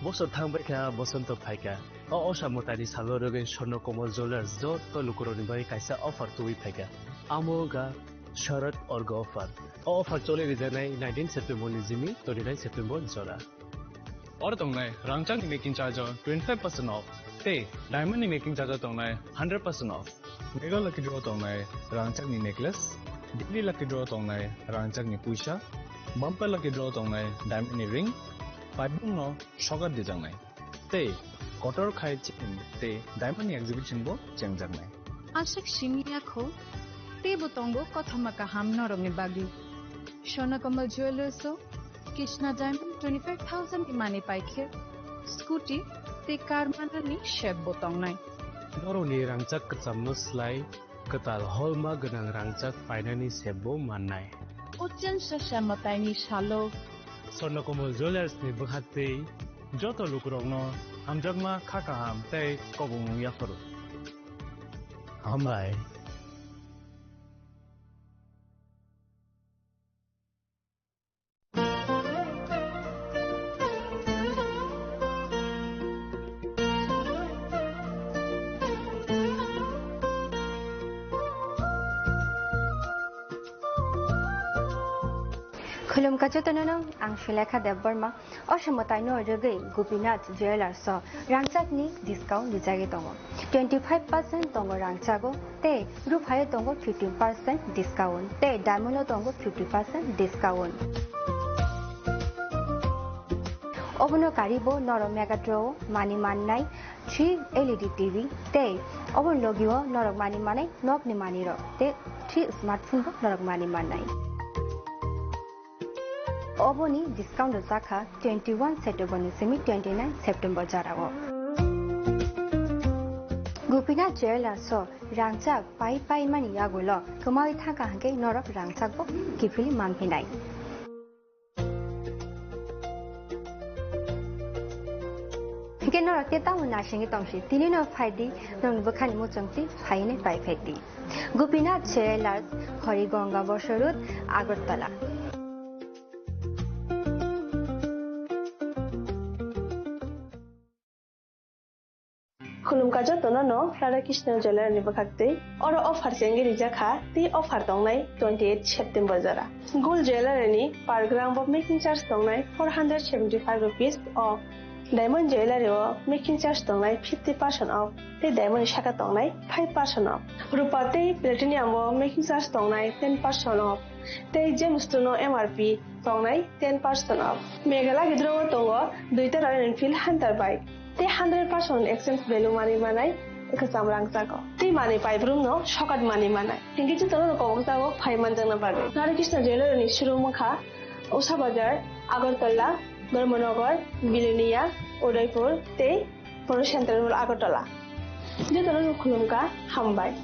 Bosor thangbai kha, bosonto phaikha. O osa mwtaini salo rwgwi Swarno Komol Jewellers joto lukurokni bagwi kaisa offer tubui phaikha. Amo wngkha Sharad Orga offer. O offer choli rijaknai nineteen September ni simi twenty nine September jora. Oro tongnai rangchakni making charge o twenty five percent off, tei diamond ni making charge o tongnai hundred percent off. Mega lucky draw tongnai rangchakni necklace, daily lucky draw tongnai rangchakni puisa, bumper lucky draw tongnai diamond ni ring, paibung no sokat dijaknai. Tei kotor khai chain tei diamond ni exhibition bo chengjaknai. Aswk simi yakho, teibo tongo kothoma kaham norokni bagwi. Swarno Komol Jewellers o Krishna Diamond twenty five thousand ni mani paikhe, scooty tei car manani sep bo tongnai. Norokni rangchak kwchamno slai kwtal holma gwnang rangchak painani sep bo mannai. Uchel sasa mwtaini salo. Swarno Komol Jewellers ni bwkhaktwi joto lukurokno hamjakma kha kaham tei kobongmung yapharo. Hambai. Khulumkha jotono no, ang Sulekha Debbarma. O somoi taino rwgwi Gopinath Jewellers o rangchakni discount rijagwi tongo. Twenty five percent tongo rangchago, tei ruphaio tongo fifteen percent discount, tei diamond o tongo fifty percent discount. Obono karibo norok Mega Draw o mani mannai three L E D T V, tei obo logio norok mani manai nokni manirok, tei three smartphone bo norok mani mannai. Oboni discount rwjakha twenty one September ni simi twenty nine September jorao. Gopinath Jewellers o rangchak pai pai mani yagulo kwmawi thangkha hwnkhe norok rangchak bo kiphilwi manphinai. Hwnkhe norok tei tamo naisingwi tongsi, tini no phaidi, nokni bwkhani muchungtwi phainai pai phaidi. Gopinath Jewellers, Harigonga Bosor Road, Agartala. Khulumkha jotono no Radha Krishna Jewellery ni bwkhaktwi. Oro offer chengwi rijak kha, tei offer tongnai twenty eight September jora. Gold Jewellery ni per gram bo making charge tongnai four hundred seventy five rupees off. Diamond Jewellery o making charge tongnai fifty percent off, tei diamond ni saka tongnai five percent off. Rupa tei platinum o making charge tongnai ten percent off, tei gemstone o M R P tongnai ten percent off. Mega lucky draw o tongo duita Royal Enfield Hunter bike, tei hundred percent exchange value manwi manai kwcham rangchago, tei manwi paibrumno sokat manwi manai. Hinkhe jotono kobokjago phai manjakna bagwi. Radha Krishna Jewellery ni showroom wngkha Usha Bazar, Agartala, Dharmanagar, Bilonia, Udaipur tei Polo Central Mall Agartala. Jotono khulumkha, hambai.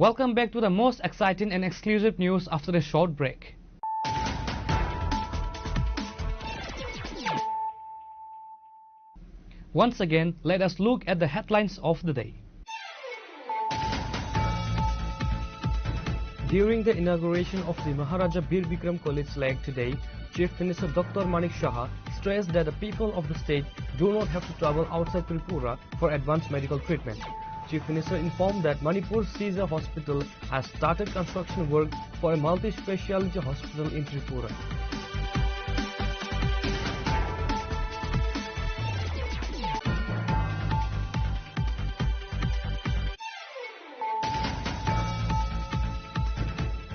Welcome back to the most exciting and exclusive news after a short break. Once again, let us look at the headlines of the day. During the inauguration of the Maharaja Bir Bikram College flag today, Chief Minister Doctor Manik Saha stressed that the people of the state do not have to travel outside Tripura for advanced medical treatment. Chief Minister informed that Manipur Caesar Hospital has started construction work for a multi-speciality hospital in Tripura.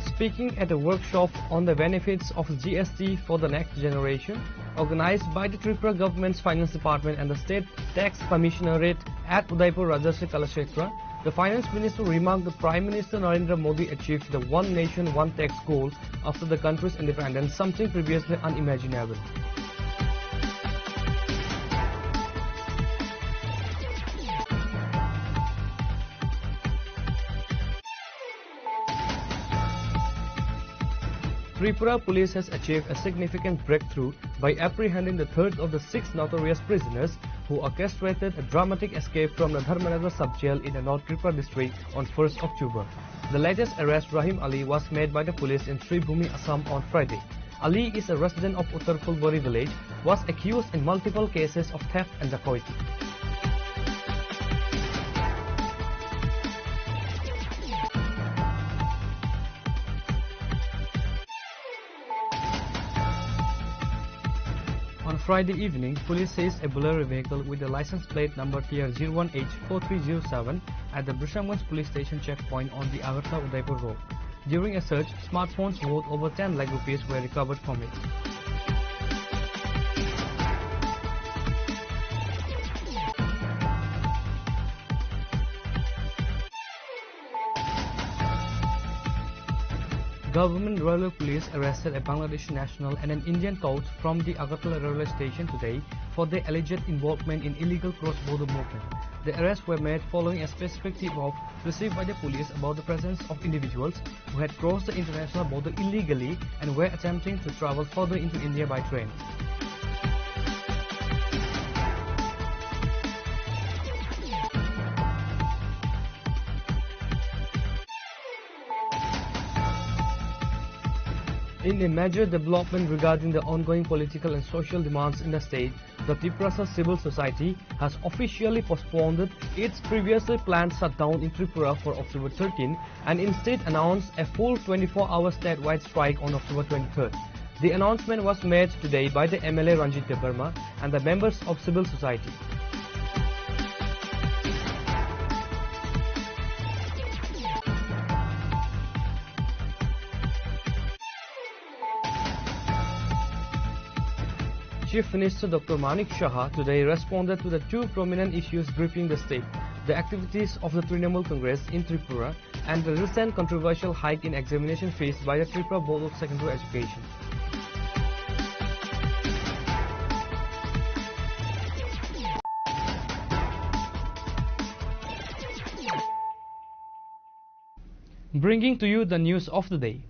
Speaking at a workshop on the benefits of G S T for the next generation, organized by the Tripura government's Finance Department and the State Tax Commissionerate at Udaipur Rajasri Kalakshetra, the Finance Minister remarked that Prime Minister Narendra Modi achieved the One Nation, One Tax goal after the country's independence, something previously unimaginable. Tripura police has achieved a significant breakthrough by apprehending the third of the six notorious prisoners who orchestrated a dramatic escape from the Dharmanagar sub-jail in the North Tripura district on first October. The latest arrest, Rahim Ali, was made by the police in Sribhumi, Assam on Friday. Ali is a resident of Uttar Phulbari village, was accused in multiple cases of theft and dacoity. On Friday evening, police seized a Bolero vehicle with a license plate number T R zero one H four three zero seven at the Bisramganj police station checkpoint on the Agartala Udaipur road. During a search, smartphones worth over ten lakh rupees were recovered from it. Government Railway Police arrested a Bangladeshi national and an Indian touch from the Agartala railway station today for their alleged involvement in illegal cross-border movement. The arrests were made following a specific tip-off received by the police about the presence of individuals who had crossed the international border illegally and were attempting to travel further into India by train. In a major development regarding the ongoing political and social demands in the state, the Tiprasa Civil Society has officially postponed its previously planned shutdown in Tripura for October thirteen and instead announced a full twenty-four hour statewide strike on October twenty-third. The announcement was made today by the M L A Ranjit Debbarma and the members of civil society. Chief Minister Doctor Manik Saha today responded to the two prominent issues gripping the state, the activities of the Trinamool Congress in Tripura and the recent controversial hike in examination fees by the Tripura Board of Secondary Education. Bringing to you the news of the day.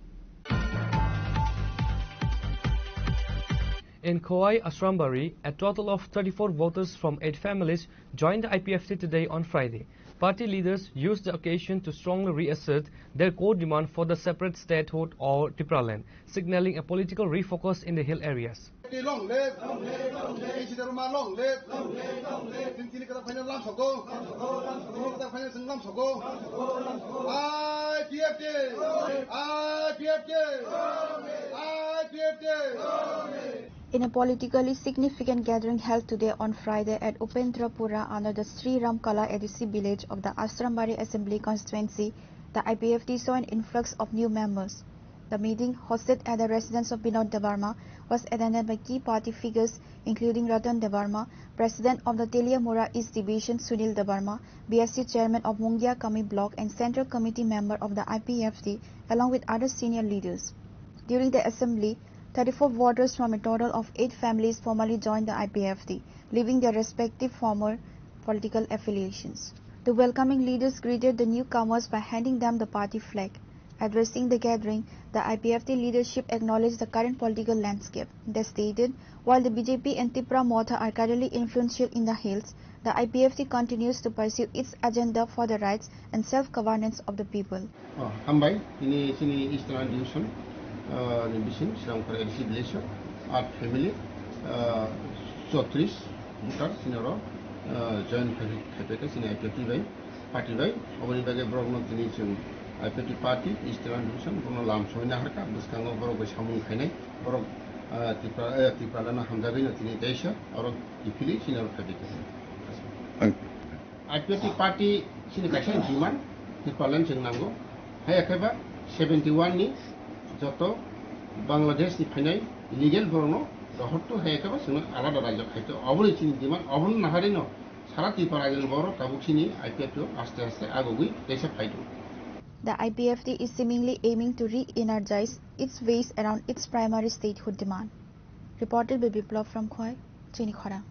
In Khowai Ashrambari, a total of thirty-four voters from eight families joined the I P F T today on Friday. Party leaders used the occasion to strongly reassert their core demand for the separate statehood or Tipraland, signaling a political refocus in the hill areas. Long live! Long live, long live. P C Debbarma long live! Long live, long live. Chwng tini kwtal phaina lam sogo. Tini kwtal phaina chwng lam sogo. I P F T! I P F T! I P F T! In a politically significant gathering held today on Friday at Upendrapura under the Sri Ram Kala A D C village of the Ashrambari Assembly Constituency, the I P F T saw an influx of new members. The meeting, hosted at the residence of Binod Debbarma, was attended by key party figures including Ratan Debbarma, President of the Teliamura East Division Sunil Debbarma, B S C Chairman of Mungia Kami Block and Central Committee member of the I P F T, along with other senior leaders. During the assembly, thirty-four voters from a total of eight families formally joined the I P F T, leaving their respective former political affiliations. The welcoming leaders greeted the newcomers by handing them the party flag. Addressing the gathering, the I P F T leadership acknowledged the current political landscape. They stated, while the B J P and Tipra Motha are currently influential in the hills, the I P F T continues to pursue its agenda for the rights and self-governance of the people. Oh, hambai, tini chini Eastern Division, ah, ni bising Srinagar L C village o, art family, ah, chotris voter chini oro, ah, join khai, khai, khai, chini I P F T bai. Party bai, oboni bagwi borokno tini chwng I P F T party, Eastern Division, borokno lam soina harkha, bwskango borok bai samung khainai, borok, ah, Tipra, eh, Tipralano hamjagwino tini teisa, oro kiphilwi chini oro khaidi khe. Ang- I P F T party chini kaisa demand, Tipralan chwng nango, haya khe ba seventy one ni joto Bangladesh ni phainai illegal borokno rohortu, haya khe ba chwngno alada rajyo khaito, oboni chini demand, obono naharino Sara Tripura rajyoni borok tabuk chini I P F T o aste aste agogwi teisa phaidu. The I P F T is seemingly aiming to re-energize its base around its primary statehood demand. Reported by Biplab from Khowai, Chini Khorang.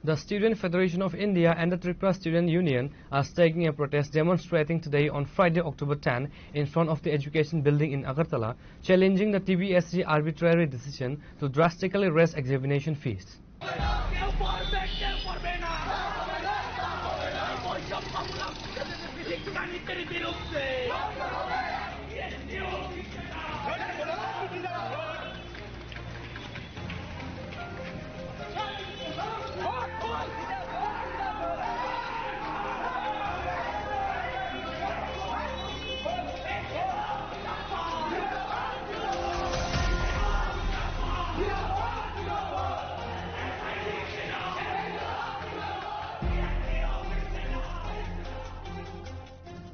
The Student Federation of India and the Tripura Student Union are staking a protest demonstrating today on Friday, October ten, in front of the Education Building in Agartala, challenging the T B S E arbitrary decision to drastically raise examination fees.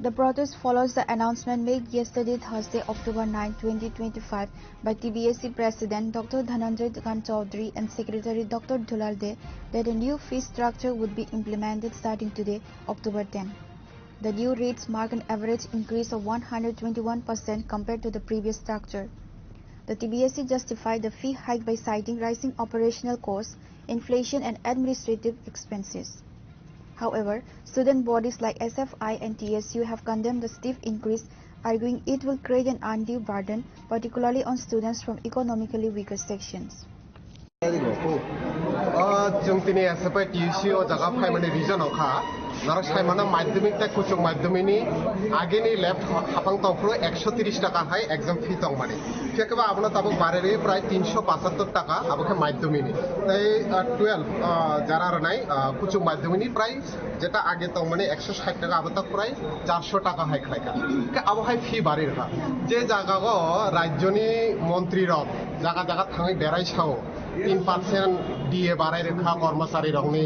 The protest follows the announcement made yesterday, Thursday, October nine, twenty twenty-five, by T B S E President Doctor Dhananjay Kant Chaudhary and Secretary Doctor Dulal Dey that a new fee structure would be implemented starting today, October ten. The new rates mark an average increase of one hundred twenty-one percent compared to the previous structure. The T B S E justified the fee hike by citing rising operational costs, inflation, and administrative expenses. However, student bodies like S F I and T S U have condemned the steep increase, arguing it will create an undue burden, particularly on students from economically weaker sections. Ah, chwng tini S F I T U C o jaga phaimani reason wngkha, norok saimano madhyamik tei kuchuk madhyamik ni agini left hapang tongphuru ekso tris taka hai exam fee tongmani. Phiya khe ba abono tabuk barwi rwi prai tinso pachattor taka, abo khe madhyamik ni. Tei, ah, twelve, ah, jara rwnai, ah, kuchuk madhyamik ni prai jeta age tongmani ekso sait taka, abo tak prai charso taka hai khlaikha. Khe abo hai fee barwi rwkha. Je jaga o rajyoni montri rok jaga jaga thangwi berai sao, tin percent D A barai rwkha kormosari rokni,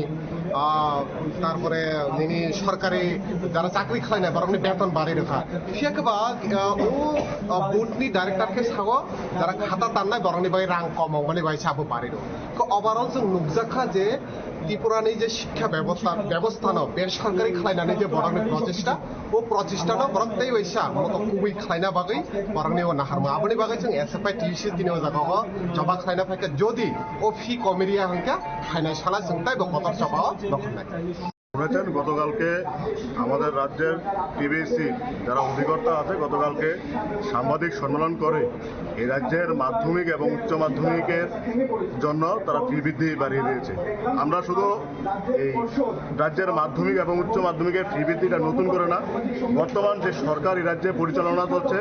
ah, tarpore nini sorkari jara chakri khlainai borokni beton barai rwkha. Phiya khe ba, ah, o, ah, board ni director khe sao, jara khata tannai borokni bai rang kom wngmani bai sabo barai rw. Khe overall chwng nukjakha je Tripura ni je shikkha bebostha, bebostha no besorkari khlainani je borokni prochesta, o prochesta no borok tei waisa moto kubui khlaina bagwi borokni o naharma. Aboni bagwi chwng S F I T U C tini o jaga o choba khlaina phaikha, jodi o fee komi riya hwnkhe phainai sala chwng teibo kotor choba o nokharnai. শুনেছেন, গতকালকে আমাদের রাজ্যের টিবিএসসি যারা অধিকর্তা আছে, গতকালকে সাংবাদিক সম্মেলন করে এই রাজ্যের মাধ্যমিক এবং উচ্চ মাধ্যমিকের জন্য তারা ফি বৃদ্ধি বাড়িয়ে দিয়েছে। আমরা শুধু এই রাজ্যের মাধ্যমিক এবং উচ্চ মাধ্যমিকের ফি বৃদ্ধিটা নতুন করে না, বর্তমান যে সরকার এই রাজ্যে পরিচালনা চলছে,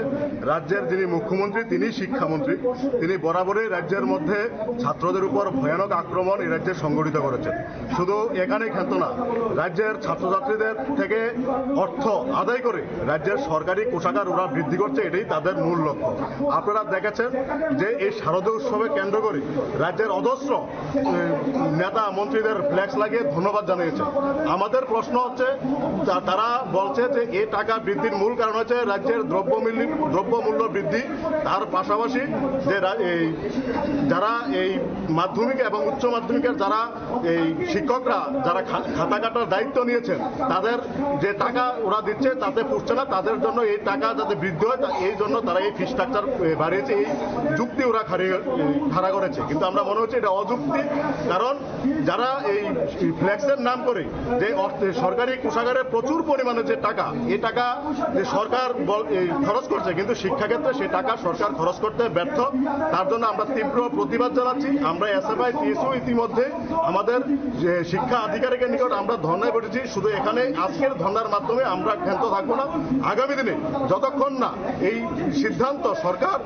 রাজ্যের যিনি মুখ্যমন্ত্রী, তিনি শিক্ষামন্ত্রী, তিনি বরাবরই রাজ্যের মধ্যে ছাত্রদের উপর ভয়ানক আক্রমণ এই রাজ্যে সংঘটিত করেছেন। শুধু এখানেই ক্ষান্ত না, রাজ্যের ছাত্রছাত্রীদের থেকে অর্থ আদায় করে রাজ্যের সরকারি কোষাগার ওরা বৃদ্ধি করছে, এটাই তাদের মূল লক্ষ্য। আপনারা দেখেছেন যে এই শারদীয় উৎসবে কেন্দ্র করে রাজ্যের অজস্র, এ, নেতা মন্ত্রীদের ফ্লেক্স লাগিয়ে ধন্যবাদ জানিয়েছে। আমাদের প্রশ্ন হচ্ছে, তা-, তারা বলছে যে এই টাকা বৃদ্ধির মূল কারণ হচ্ছে রাজ্যের দ্রব্যমূল্য, দ্রব্যমূল্য বৃদ্ধি, তার পাশাপাশি যে রা-, এই যারা এই মাধ্যমিক এবং উচ্চ মাধ্যমিকের যারা এই শিক্ষকরা যারা খা-, খাতা কাটার দায়িত্ব নিয়েছেন, তাদের যে টাকা ওরা দিচ্ছে তাতে পুষছে না, তাদের জন্য এই টাকা যাতে বৃদ্ধি হয়, তা-, এই জন্য তারা এই ফি স্ট্রাকচার, এ, বাড়িয়েছে, এই যুক্তি ওরা খাড়ি-, এ, খাড়া করেছে। কিন্তু আমরা মনে হচ্ছে এটা অযুক্তি, কারণ যারা এই ফ্লেক্সের নাম করে যে অর্থ, সরকারি কোষাগারে প্রচুর পরিমাণে যে টাকা, এই টাকা যে সরকার বল-, এই খরচ করছে, কিন্তু শিক্ষাক্ষেত্রে সেই টাকা সরকার খরচ করতে ব্যর্থ। তার জন্য আমরা তীব্র প্রতিবাদ জানাচ্ছি। আমরা এসএফআই টিএসইউ ইতিমধ্যে আমাদের যে শিক্ষা আধিকারিকের নিকট আমরা ধর্নায় বসেছি। শুধু এখানে আজকের ধর্নার মাধ্যমে আমরা ক্ষান্ত থাকবো না। আগামী দিনে যতক্ষণ না এই সিদ্ধান্ত সরকার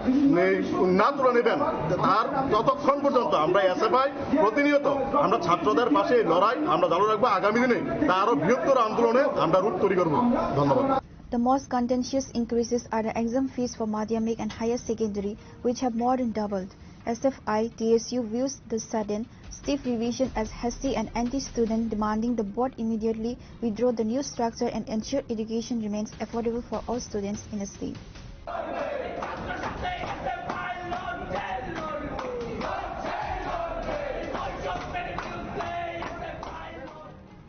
এই না তুলে নেবেন, তার ততক্ষণ পর্যন্ত আমরা এসএফআই প্রতিনিয়ত আমরা ছাত্রদের পাশে এই লড়াই আমরা চালু রাখবো। আগামী দিনে তা আরো বৃহত্তর আন্দোলনে আমরা রূপ তৈরি করব। ধন্যবাদ। The most contentious increases are the exam fees for madhyamik and higher secondary, which have more than doubled. S F I T S U views the sudden, steep revision as hasty and anti-student, demanding the board immediately withdraw the new structure and ensure education remains affordable for all students in the state.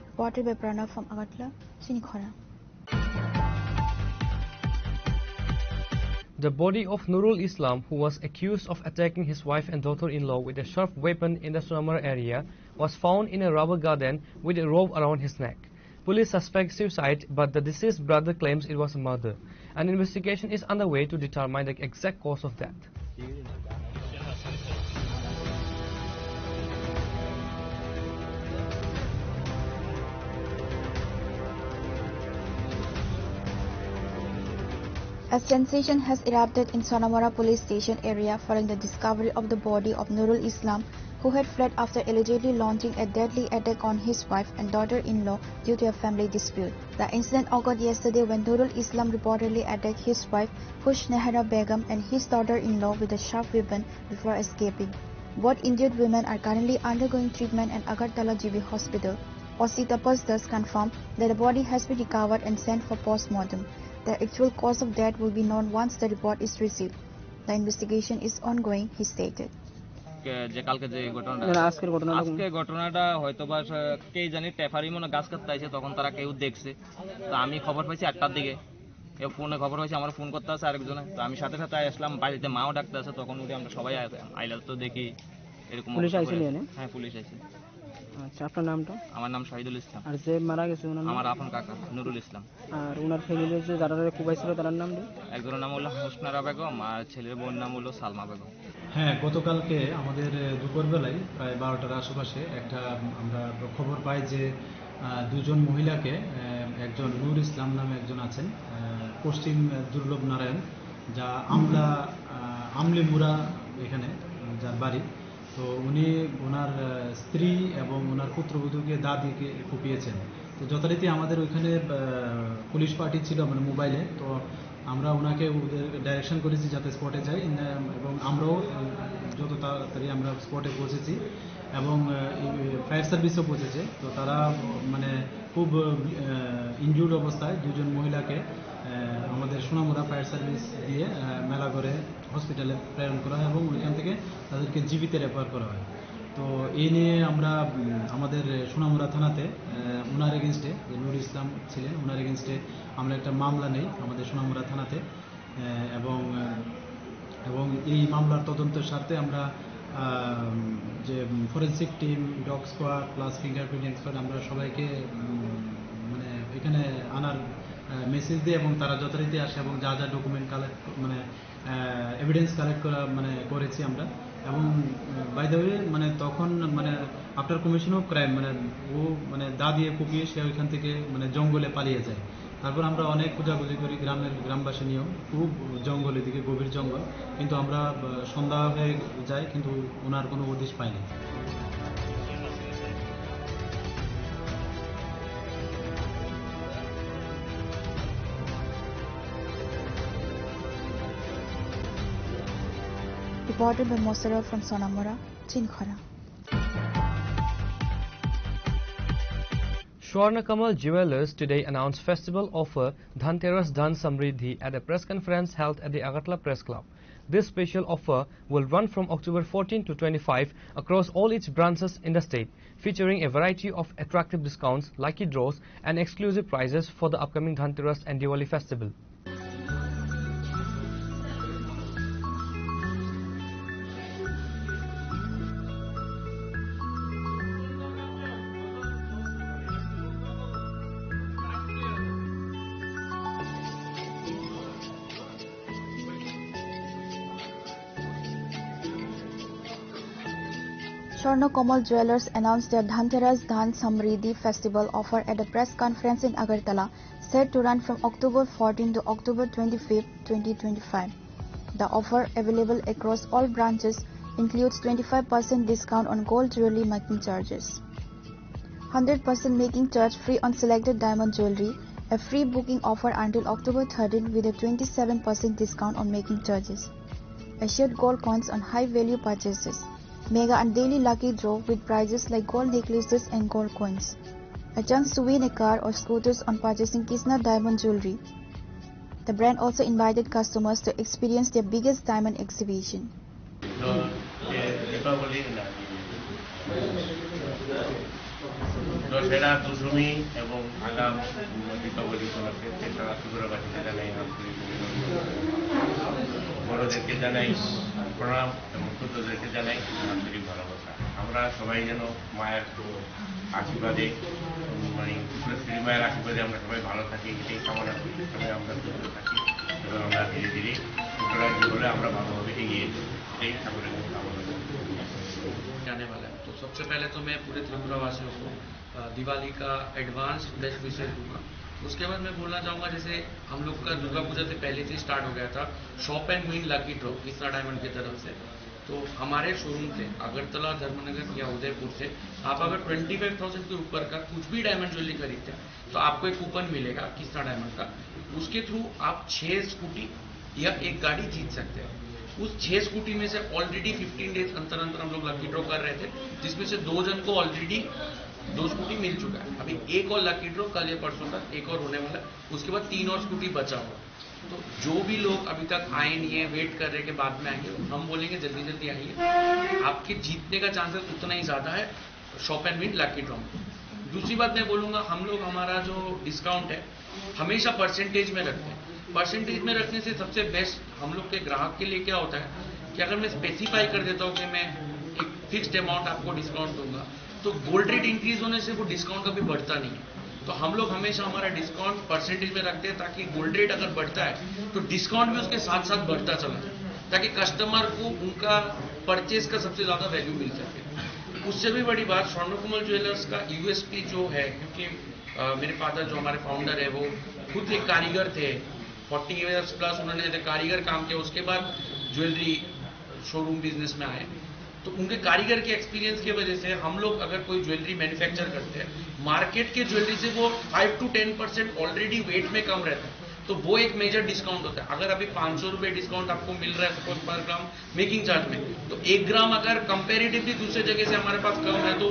Reported by Pranav from Agartala, Chinikhora. The body of Nurul Islam, who was accused of attacking his wife and daughter-in-law with a sharp weapon in the Sonamora area, was found in a rubber garden with a rope around his neck. Police suspect suicide, but the deceased brother claims it was a murder. An investigation is underway to determine the exact cause of death. A sensation has erupted in Sonamora police station area following the discovery of the body of Nurul Islam, who had fled after allegedly launching a deadly attack on his wife and daughter-in-law due to a family dispute. The incident occurred yesterday when Nurul Islam reportedly attacked his wife Husnehara Begum and his daughter-in-law with a sharp weapon before escaping. Both injured women are currently undergoing treatment at Agartala G B Hospital. O C Tapas Das confirmed that the body has been recovered and sent for post-mortem. The actual cause of death will be known once the report is received. The investigation is ongoing, he stated. কে-, যে কালকে যে ঘটনাটা, না, আজকের ঘটনাটা কোন? আজকে ঘটনাটা হয়তো বা সে-, কে জানি টেফারি মনে গাছ কাটতে আইছে, তখন তারা কেউ দেখছে। তো আমি খবর পাইছি আটটার দিকে, এ ফোনে খবর পাইছি, আমার ফোন করতে আছে আরেকজনে। তো আমি সাথে সাথে আসলাম, বাড়িতে মাও ডাকতে আছে, তখন উঠে আমরা সবাই আ-, আইলাম তো দেখি এরকম পুলিশ অবস্থা আইছে করে নিয়ে আছে। নে? হ্যাঁ, পুলিশ আইছে। আচ্ছা, আপনার নামটা? আমার নাম শহীদুল ইসলাম। আর যে মারা গেছে ওনার নাম? আমার আপন কাকা নুরুল ইসলাম। আর ওনার ফ্যামিলির যে যারা যারা কুবাইছিল তারার নাম রে? একজনের নাম হলো হোসনারা বেগম আর ছেলের বউর নাম হলো সালমা বেগম। হ্যাঁ, গতকালকে আমাদের, আহ, দুপুরবেলায় প্রায় বারোটার আশেপাশে একটা আমরা খবর পাই যে, আহ, দুজন মহিলাকে, আহ, একজন নূর ইসলাম নামে একজন আছেন, আহ, পশ্চিম, আহ, দুর্লভ নারায়ণ, যা আমলা, আহ, আমলিমুরা এখানে, আহ, যার বাড়ি। তো উনি ওনার, আহ, স্ত্রী এবং ওনার পুত্রবধূকে দা দিয়ে কুপিয়েছেন। তো যথারীতি আমাদের ওইখানে, আহ, পুলিশ পার্টি ছিল, মানে, মোবাইলে। তো আমরা ওনাকে ওদের ডাইরেকশন করেছি যাতে স্পটে যাই, ইন-, এবং আমরাও, আহ, যত তাড়াতাড়ি আমরা স্পটে পৌঁছেছি এবং, আহ, এই ফায়ার সার্ভিসও পৌঁছেছে। তো তারা, মানে, খুব, আহ, ইনজুর্ড অবস্থায় দুজন মহিলাকে, আহ, আমাদের সোনামুড়া ফায়ার সার্ভিস দিয়ে, আহ, মেলাঘরে হসপিটালে প্রেরণ করা হয় এবং ওইখান থেকে তাদেরকে জিবিতে রেফার করা হয়। তো এই নিয়ে আমরা, উম, আমাদের সোনামুড়া থানাতে, আহ, ওনার এগেনস্টে, যে নুর ইসলাম ছিলেন, ওনার এগেনস্টে আমরা একটা মামলা নেই আমাদের সোনামুড়া থানাতে। আহ, এবং, আহ, এবং এই মামলার তদন্তের স্বার্থে আমরা, আহ, যে forensic team, dog squad plus fingerprint expert, আমরা সবাইকে, উম, মানে, এখানে আনার, আহ, মেসেজ দিই এবং তারা যথারীতি আসে এবং যা যা ডকুমেন্ট কালেক্ট, মানে, আহ, এভিডেন্স কালেক্ট করা, মানে, করেছি আমরা। এবং, আহ, বাই দ্য ওয়ে, মানে, তখন, মানে, আফটার কমিশন অফ ক্রাইম, মানে, ও, মানে, দা দিয়ে কুপিয়ে সে ওইখান থেকে, মানে, জঙ্গলে পালিয়ে যায়। তারপর আমরা অনেক খোঁজাখুঁজি করি, গ্রামের, গ্রামবাসী নিয়েও খুব জঙ্গলের দিকে, গভীর জঙ্গল, কিন্তু আমরা, আহ, সন্ধ্যা হয়ে যায়, কিন্তু ওনার কোনো হদিশ পাইনি। Reported by Mosara from Sonamora, Chinkhara. Swarna Kamal Jewelers today announced festival offer Dhanteras Dhan Samriddhi at a press conference held at the Agartala Press Club. This special offer will run from October fourteen to twenty-five across all its branches in the state, featuring a variety of attractive discounts, lucky draws, and exclusive prizes for the upcoming Dhanteras and Diwali festival. Swarna Kamal Jewellers announced their Dhanteras Dhan Samriddhi Festival offer at a press conference in Agartala, set to run from October fourteen to October twenty-fifth, twenty twenty-five. The offer, available across all branches, includes twenty-five percent discount on gold jewelry making charges, hundred percent making charge free on selected diamond jewelry, a free booking offer until October thirteenth with a twenty-seven percent discount on making charges, assured gold coins on high value purchases, mega and daily lucky draw with prizes like gold necklaces and gold coins, a chance to win a car or scooters on purchasing Kisna diamond jewelry. The brand also invited customers to experience their biggest diamond exhibition. তো, এ, দীপাবলি না, দশেরা, দশমী এবং আগাম দীপাবলি উপলক্ষে তেসরা ত্রিপুরাবাসীকে জানাই আন্তরিক অভিনন্দন। বড়দেরকে জানাই প্রণাম এবং ছোটদেরকে জানাই আন্তরিক ভালোবাসা। আমরা সবাই যেন মায়ের আশীর্বাদে, মানে, বিশেষ করে মায়ের আশীর্বাদে আমরা সবাই ভালো থাকি, এটাই কামনা করি। সবাই আমরা সুস্থ থাকি এবং আমরা ধীরে ধীরে উত্তরায়ণ জীবনে আমরা ভালোভাবে এগিয়ে যাই। এটাই ঠাকুরের কাছে কামনা করি। जाने वाला है। तो सबसे पहले तो मैं पूरे त्रिपुरा वासियों को, अ, दिवाली का एडवांस बेस्ट विशेस दूंगा। उसके बाद मैं बोलना चाहूँगा, जैसे हम लोग का दुर्गा पूजा से पहले से स्टार्ट हो गया था shop and win lucky draw Kisna diamond की तरफ से। तो हमारे शोरूम से अगरतला, धर्मनगर या उदयपुर से आप अगर ट्वेंटी फ़ाइव थाउजेंड के ऊपर का कुछ भी डायमंड ज्वेलरी खरीदते हैं तो आपको एक कूपन मिलेगा किसना डायमंड का, उसके थ्रू आप छः स्कूटी या एक गाड़ी जीत सकते हैं। उस छः स्कूटी में से ऑलरेडी फ़िफ़्टीन डेज अंतर अंतर हम लोग लकी ड्रॉ कर रहे थे, जिसमें से दो जन को ऑलरेडी दो स्कूटी मिल चुका है। अभी एक और लकी ड्रॉ कल या परसों तक एक और होने वाला है, उसके बाद तीन और स्कूटी बचा हुआ है। तो जो भी लोग अभी तक आए नहीं है, वेट कर रहे हैं कि बाद में आएंगे, हम बोलेंगे जल्दी जल्दी आइए, आपके जीतने का चांसेस उतना ही ज़्यादा है shop and win lucky draw में। दूसरी बात मैं बोलूँगा, हम लोग, हमारा जो डिस्काउंट है हमेशा परसेंटेज में रखते हैं। परसेंटेज में रखने से सबसे बेस्ट हम लोग के ग्राहक के लिए क्या होता है कि अगर मैं स्पेसिफाई कर देता हूँ कि मैं एक फिक्स्ड अमाउंट आपको डिस्काउंट दूंगा, तो गोल्ड रेट इंक्रीज होने से वो डिस्काउंट कभी बढ़ता नहीं है। तो हम लोग हमेशा हमारा डिस्काउंट परसेंटेज में रखते हैं, ताकि गोल्ड रेट अगर बढ़ता है तो डिस्काउंट भी उसके साथ साथ बढ़ता चला जाए, ताकि कस्टमर को उनका परचेज का सबसे ज़्यादा वैल्यू मिल सके। उससे भी बड़ी बात, स्वर्णकमल ज्वेलर्स का यूएसपी जो है, क्योंकि, अ, मेरे फादर जो हमारे फाउंडर है, वो खुद एक कारीगर थे, फ़ोर्टी ईयर्स प्लस उन्होंने एज ए कारीगर काम किया, उसके बाद ज्वेलरी शोरूम बिजनेस में आए। तो उनके कारीगर के एक्सपीरियंस की वजह से हम लोग अगर कोई ज्वेलरी मैन्युफैक्चर करते हैं, मार्केट के ज्वेलरी से वो five to ten percent already weight में कम रहता है, तो वो एक मेजर डिस्काउंट होता है। अगर अभी पाँच सौ रुपये डिस्काउंट आपको मिल रहा है सपोज पर ग्राम मेकिंग चार्ज में, तो एक ग्राम अगर कंपैरेटिवली दूसरे जगह से हमारे पास कम है, तो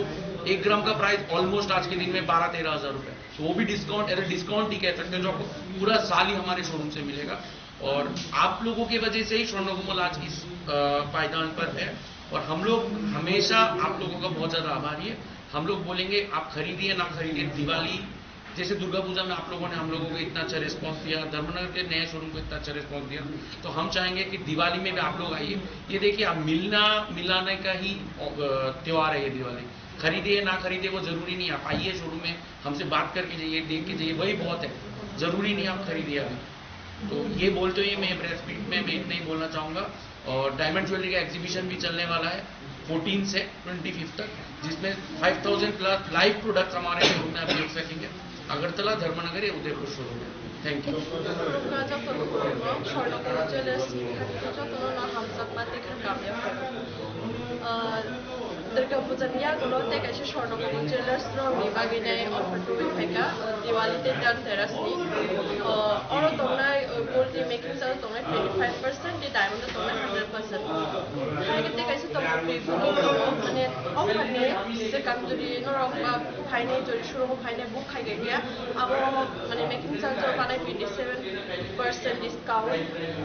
एक ग्राम का प्राइस ऑलमोस्ट आज के दिन में बारह तेरह हज़ार रुपये, तो वो भी डिस्काउंट, एज ए डिस्काउंट ही कह सकते हैं, जो आपको पूरा साल ही हमारे शोरूम से मिलेगा। और आप लोगों की वजह से ही स्वर्णकमल आज इस, अ, पायदान पर है। और हम लोग हमेशा आप लोगों का बहुत ज़्यादा आभारी है। हम लोग बोलेंगे, आप खरीदिए ना खरीदिए, दिवाली जैसे दुर्गा पूजा में आप लोगों ने हम लोगों को इतना अच्छा रिस्पॉन्स दिया, धर्मनगर के नए शोरूम को इतना अच्छा रिस्पॉन्स दिया, तो हम चाहेंगे कि दिवाली में भी आप लोग आइए। ये देखिए, आप मिलना मिलाने का ही, अ, त्यौहार है ये दिवाली। खरीदिए ना खरीदिए, वो ज़रूरी नहीं है। आप आइए शोरूम में, हमसे बात करके जाइए, देख के जाइए, वही बहुत है। ज़रूरी नहीं है आप खरीदिए अभी। तो ये बोलते हुए मैं प्रेस मीट में मैं इतना ही बोलना चाहूँगा। और डायमंड ज्वेलरी का एग्जीबिशन भी चलने वाला है फ़ोर्टीन से ट्वेंटी फ़िफ़्थ तक, जिसमें five thousand plus live products हमारे शोरूम में आप देख सकेंगे। আগরতলা, ধর্মনগরে, উদয়পুর শোরুমে। Thank you. স্বর্ণকমল জুয়েলার্স যতনো হামসাক পাতে খান Kamiya. Durga Puja ni yagulo tei kaisa Swarnakoma Jewellers rokni bagwi nai offer tubui phaikha, uh, Diwali tei Dhanteras ni. Uh, oro tongnai, uh, gold ni making charge tongnai twenty five percent, tei diamond o tongnai hundred percent. Hai khe tei kaisa tongo pre booking tongo, mane Okhani se kanjuri norok ba phainai jori showroom phainai book khai gaiya. Abo mane making charge o banai twenty seven percent discount.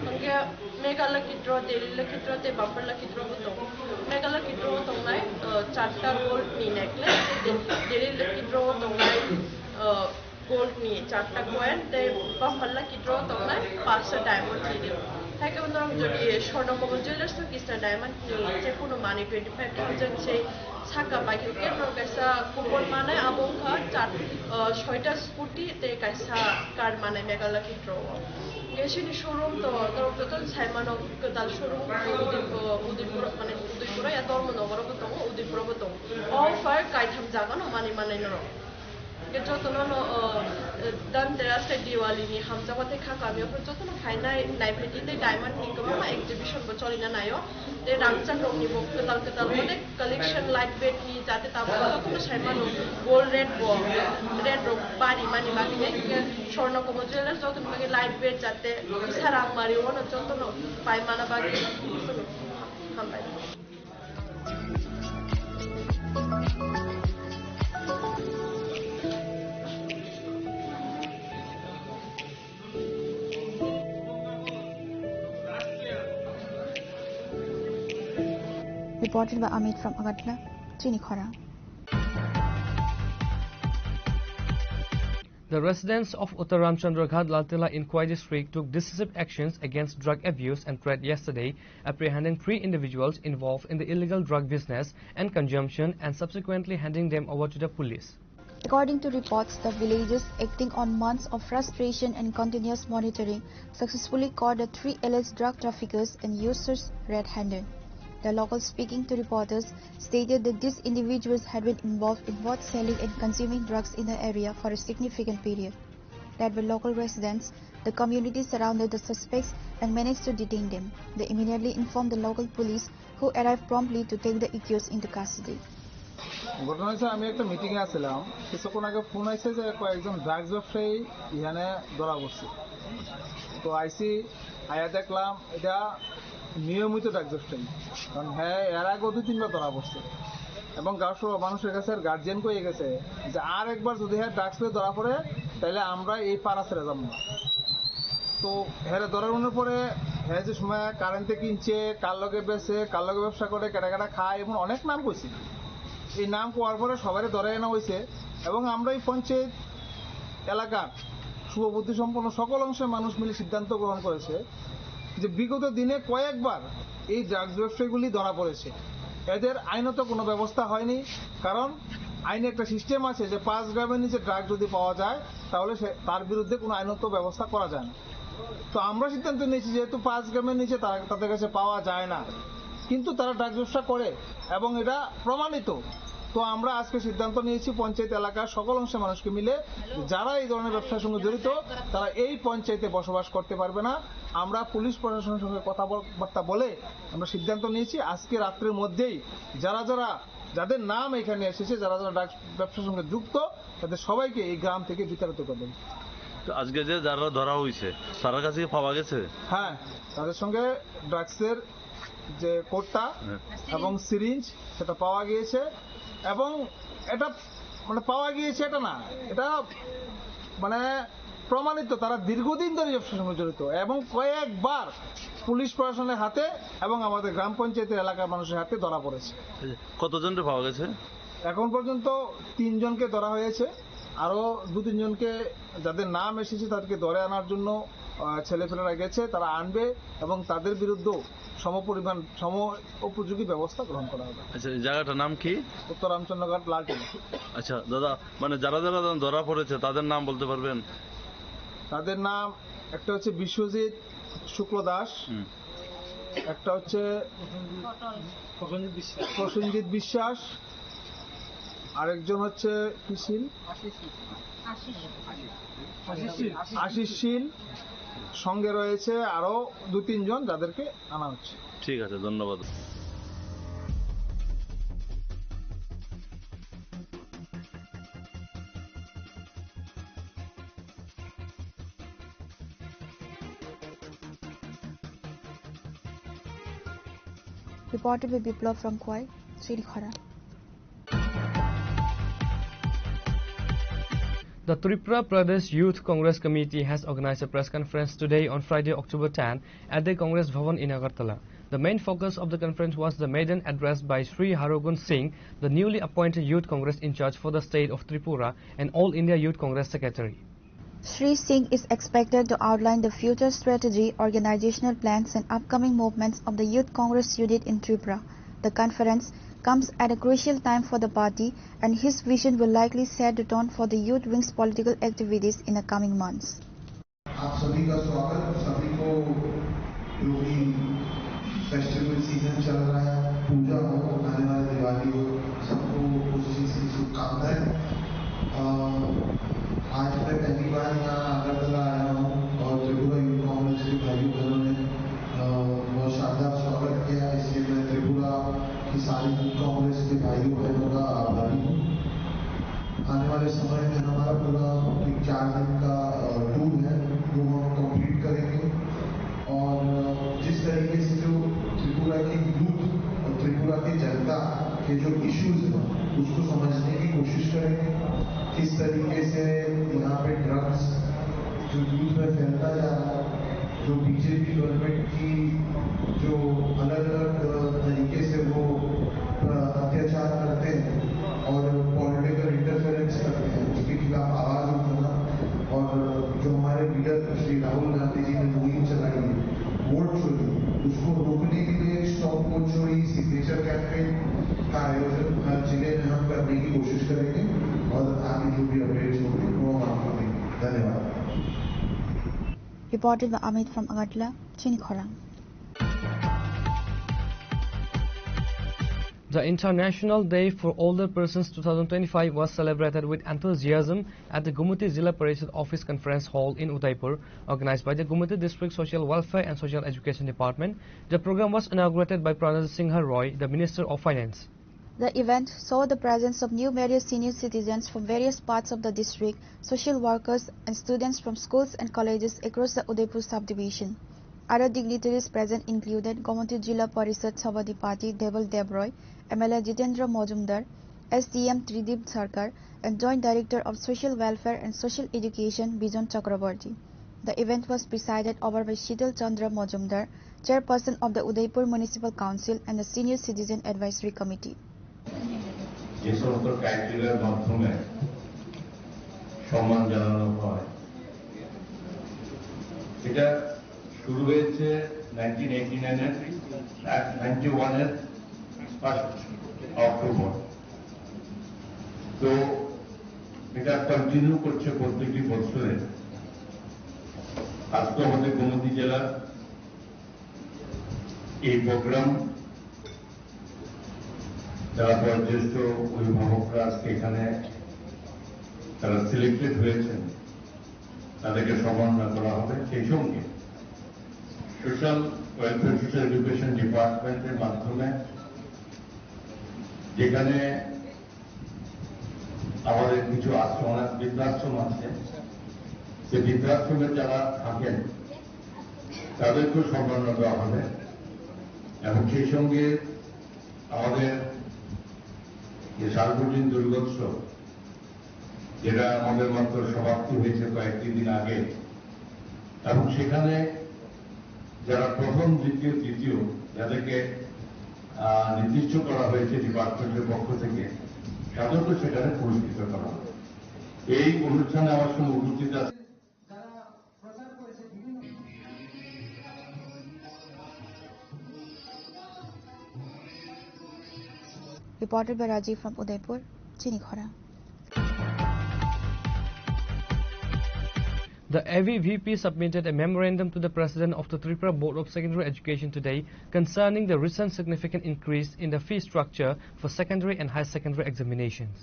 Hingke mega lucky draw, daily lucky draw tei bumper lucky draw bo tongo. Mega lucky draw o tongnai, uh, charta gold ni necklace, tei daily lucky draw o tongnai, uh, gold ni charta coin tei bumper lucky draw tongnai panchta diamond ni ring. Haikhe norok jodi Swarna Komol Jewellers no Krishna Diamond ni je kunu manwi twenty five thousand se saka bai khe norok kaisa coupon manai, abo wngkha char, ah, soita scooty tei kaisa car manai mega lucky draw o. Hingke chini showroom to norok joto sai mano, kwtal showroom Udip-, ah, Udaipur mane Udaipur ya Dharmanagar bo tongo, Udaipur bo tongo. Offer kaitham jaga no manwi manai norok. Hingke jotono no, uh, Dhanteras tei Diwali ni hamjakma tei kha kami o jotono phainai naiphai di tei diamond ni kwbangma exhibition bo cholina naio. Tei rangchak rok ni bo kwtal kwtal onek collection light weight ni jate tabuk jotono sai mano gold rate bo, rate rok bari mani bagwi hingke Swarna Komol Jewellers jotono bagwi light weight jate kisa rang mari o no jotono pai mana bagwi hambai. Reported by Amit from Agartala, Chini Khorang. The residents of Uttar Ramchandra Ghat Laltila in Khowai district took decisive actions against drug abuse and trade yesterday, apprehending three individuals involved in the illegal drug business and consumption and subsequently handing them over to the police. According to reports, the villagers, acting on months of frustration and continuous monitoring, successfully caught the three alleged drug traffickers and users red-handed. The locals speaking to reporters stated that these individuals had been involved in both selling and consuming drugs in the area for a significant period. Led by local residents, the community surrounded the suspects and managed to detain them. They immediately informed the local police, who arrived promptly to take the accused into custody. ঘটনা হয়েছে, আমি একটা মিটিং এ আছিলাম, কিছুক্ষণ আগে ফোন আইছে যে কয়েকজন ড্রাগস ব্যবসায়ী এখানে ধরা পড়ছে। তো আইছি, আয়া দেখলাম এটা নিয়মিত ড্রাগস ব্যবসায়ী, কারণ হ্যাঁ এর আগেও দুই তিনবার ধরা পড়ছে। এবং গাঁওর সব মানুষের কাছে আর গার্জিয়ান কয়ে গেছে যে আর একবার যদি হ্যাঁ ড্রাগস পেয়ে ধরা পড়ে, তাহলে আমরা এই পাড়া ছেড়ে যাবো না। তো হ্যাঁ ধরার পরে হ্যাঁ যে সময় কারেন্টে কিনছে, কার লগে বেচে, কার লগে ব্যবসা করে, কেটা কেটা খায়, এমন অনেক নাম কইছে। এই নাম কওয়ার পরে সবারই ধরে আনা হয়েছে এবং আমরা এই পঞ্চায়েত এলাকার শুভবুদ্ধি সম্পন্ন সকল অংশের মানুষ মিলে সিদ্ধান্ত গ্রহণ করেছে যে বিগত দিনে কয়েকবার এই ড্রাগস ব্যবসায়ীগুলি ধরা পড়েছে, এদের আইনত কোনো ব্যবস্থা হয়নি। কারণ আইনে একটা সিস্টেম আছে যে পাঁচ গ্রামের নিচে ড্রাগ যদি পাওয়া যায়, তাহলে সে, তার বিরুদ্ধে কোনো আইনত ব্যবস্থা করা যায় না। তো আমরা সিদ্ধান্ত নিয়েছি, যেহেতু পাঁচ গ্রামের নিচে তারা, তাদের কাছে পাওয়া যায় না, কিন্তু তারা ড্রাগ ব্যবসা করে এবং এটা প্রমাণিত। তো আমরা আজকে সিদ্ধান্ত নিয়েছি পঞ্চায়েত এলাকার সকল অংশের মানুষকে মিলে, যারা এই ধরনের ব্যবসার সঙ্গে জড়িত, তারা এই পঞ্চায়েতে বসবাস করতে পারবে না। আমরা পুলিশ প্রশাসনের সঙ্গে কথাবার্তা বলে আমরা সিদ্ধান্ত নিয়েছি আজকে রাত্রের মধ্যেই যারা যারা, যাদের নাম এখানে এসেছে, যারা যারা ড্রাগস ব্যবসার সঙ্গে যুক্ত, তাদের সবাইকে এই গ্রাম থেকে বিতাড়িত করে দেবে। তো আজকে যে যারা ধরা হয়েছে, তার কাছে কি পাওয়া গেছে? হ্যাঁ, তাদের সঙ্গে ড্রাগসের যে কোটটা হ্যাঁ। এবং সিরিঞ্জ, সেটা পাওয়া গিয়েছে। এবং এটা মানে পাওয়া গিয়েছে এটা না, এটা মানে প্রমাণিত, তারা দীর্ঘদিন ধরে ব্যবসার সঙ্গে জড়িত এবং কয়েকবার পুলিশ প্রশাসনের হাতে এবং আমাদের গ্রাম পঞ্চায়েতের এলাকার মানুষের হাতে ধরা পড়েছে। এই যে কতজনকে পাওয়া গেছে? এখন পর্যন্ত তিনজনকে ধরা হয়েছে, আরও দু তিনজনকে, যাদের নাম এসেছে, তাদেরকে ধরে আনার জন্য, আহ, ছেলেপেলেরা গেছে, তারা আনবে এবং তাদের বিরুদ্ধেও সমপরিমাণ, সম উপযোগী ব্যবস্থা গ্রহণ করা হবে। আচ্ছা, এই জায়গাটার নাম কি? উত্তর রামচন্দ্রঘাট, লালটিন। আচ্ছা দাদা, মানে যারা যারা ধরা পড়েছে, তাদের নাম বলতে পারবেন? তাদের নাম একটা হচ্ছে বিশ্বজিৎ শুক্ল দাস, হুম। একটা হচ্ছে প্রসেনজিৎ বিশ্বাস, আরেকজন হচ্ছে কি শীল? আশিস শীল। আশিস শীল। সঙ্গে রয়েছে আরো দু তিনজন, যাদেরকে আনা হচ্ছে। ঠিক আছে, ধন্যবাদ। Reported by Biplab from Khowai, Chini Khorang. The Tripura Pradesh Youth Congress Committee has organized a press conference today on Friday, October ten, at the Congress Bhavan in Agartala. The main focus of the conference was the maiden address by Shri Harogun Singh, the newly appointed Youth Congress in charge for the state of Tripura and All India Youth Congress Secretary. Shri Singh is expected to outline the future strategy, organizational plans, and upcoming movements of the Youth Congress unit in Tripura. The conference comes at a crucial time for the party, and his vision will likely set the tone for the youth wing's political activities in the coming months. आप सभी का स्वागत। सभी को जो भी festival season चल रहा है, पूजा हो, आने वाली दिवाली हो, सबको उस चीज़ की शुभकामनाएं। अ, आज मैं पहली बार यहाँ अगरतला आया हूँ और त्रिपुरा यूथ कांग्रेस के भाइयों बहनों ने, अ, बहुत शानदार स्वागत किया, इसलिए मैं त्रिपुरा की सारी यूथ कांग्रेस के भाइयों बहनों का आभारी हूँ। आने वाले समय में हमारा पूरा एक चार दिन का, अ, टूर है, वो हम कंप्लीट करेंगे। और, अ, जिस तरीके से जो त्रिपुरा की यूथ और त्रिपुरा की जनता के जो इश्यूज हैं, उसको समझने की कोशिश करेंगे। किस तरीके से यहाँ पे ड्रग्स जो यूथ में फैलता जा रहा है, जो बीजेपी गवर्नमेंट की जो अलग-अलग तरीके से वो, अ, अत्याचार करते हैं और पॉलिटिकल इंटरफेरेंस करते हैं, उसके खिलाफ आवाज़ उठाना और जो हमारे लीडर श्री राहुल गांधी जी ने मुहिम चलाई है, वोट चोरी, उसको रोकने के लिए स्टॉप वोट चोरी, सिग्नेचर कैंपेन का आयोजन हर जिले में हम करने की कोशिश करेंगे और आगे जो भी अपडेट्स होंगे, वो हम आपको देंगे। धन्यवाद। Reported by Amit from Agartala, Chini Khorang. The International Day for Older Persons two thousand twenty-five was celebrated with enthusiasm at the Gumoti Zilla Parishad Office Conference Hall in Udaipur, organized by the Gumoti District Social Welfare and Social Education Department. The program was inaugurated by Pranaj Singha Roy, the Minister of Finance. The event saw the presence of numerous senior citizens from various parts of the district, social workers, and students from schools and colleges across the Udaipur subdivision. Other dignitaries present included Gomoti Zilla Parishad Sabhapati Deval Debroy, M L A Jitendra Majumdar, S D M Tridip Sarkar, and Joint Director of Social Welfare and Social Education Bijon Chakraborty. The event was presided over by Shital Chandra Majumdar, Chairperson of the Udaipur Municipal Council and the Senior Citizen Advisory Committee. যে সমস্ত ক্রাইটেরিয়ার মাধ্যমে সম্মান জানানো হয়, এটা শুরু হয়েছে নাইনটিন এইটি নাইনের, নাইনটি ওয়ানের ফার্স্ট অক্টোবর। তো এটা কন্টিনিউ করছে প্রত্যেকটি বছরে। আজকে আমাদের গোমতী জেলার এই প্রোগ্রাম, যারা বয়োজ্যেষ্ঠ অভিভাবকরা আজকে এখানে তারা সিলেক্টেড হয়েছেন, তাদেরকে সম্মাননা করা হবে। সেই সঙ্গে সোশ্যাল ওয়েলফেয়ার, সোশ্যাল এডুকেশন ডিপার্টমেন্টের মাধ্যমে যেখানে আমাদের কিছু আশ্রম, অনাথ বৃদ্ধাশ্রম আছে, সেই বৃদ্ধাশ্রমে যারা থাকেন তাদেরকেও সম্মাননা দেওয়া হবে। এবং সেই সঙ্গে আমাদের যে সার্বজনীন দুর্গোৎসব, যেটা আমাদের মাত্র সমাপ্তি হয়েছে কয়েকটি দিন আগে, এবং সেখানে যারা প্রথম, দ্বিতীয়, তৃতীয়, যাদেরকে, আহ, নির্দিষ্ট করা হয়েছে ডিপার্টমেন্টের পক্ষ থেকে, তাদেরকে সেখানে পুরস্কৃত করা হবে। এই অনুষ্ঠানে আমার সঙ্গে উপস্থিত আছেন Reported by Rajiv from Udaipur, Chini Khorang. The A B V P submitted a memorandum to the President of the Tripura Board of Secondary Education today concerning the recent significant increase in the fee structure for secondary and higher secondary examinations.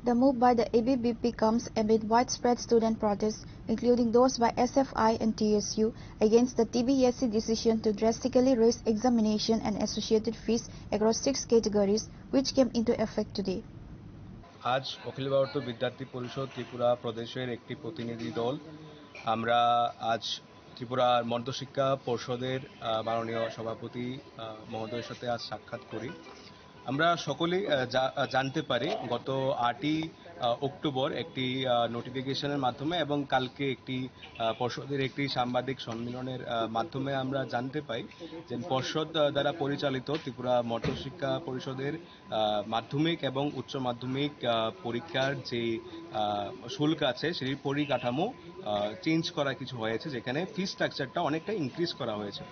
The move by the A B V P comes amid widespread student protests, including those by S F I and T S U, against the T B S E decision to drastically raise examination and associated fees across six categories, which came into effect today. আজ অখিল ভারতীয় বিদ্যার্থী পরিষদ ত্রিপুরা প্রদেশের একটি প্রতিনিধি দল, আমরা আজ ত্রিপুরার মধ্যশিক্ষা পর্ষদের, আহ, মাননীয় সভাপতি, আহ, মহোদয়ের সাথে আজ সাক্ষাৎ করি। আমরা সকলেই, আহ, জা-, আহ, জানতে পারি, গত আটই আহ, অক্টোবর একটি, আহ, নোটিফিকেশনের মাধ্যমে এবং কালকে একটি, আহ, পর্ষদের একটি সাংবাদিক সম্মেলনের, আহ, মাধ্যমে আমরা জানতে পাই যে পর্ষদ, আহ, দ্বারা পরিচালিত ত্রিপুরা মধ্যশিক্ষা পরিষদের, আহ, মাধ্যমিক এবং উচ্চ মাধ্যমিক, আহ, পরীক্ষার যে, আহ, শুল্ক আছে, সেই পরিকাঠামো, আহ, চেঞ্জ করা কিছু হয়েছে, যেখানে ফি স্ট্রাকচারটা অনেকটা ইনক্রিজ করা হয়েছে।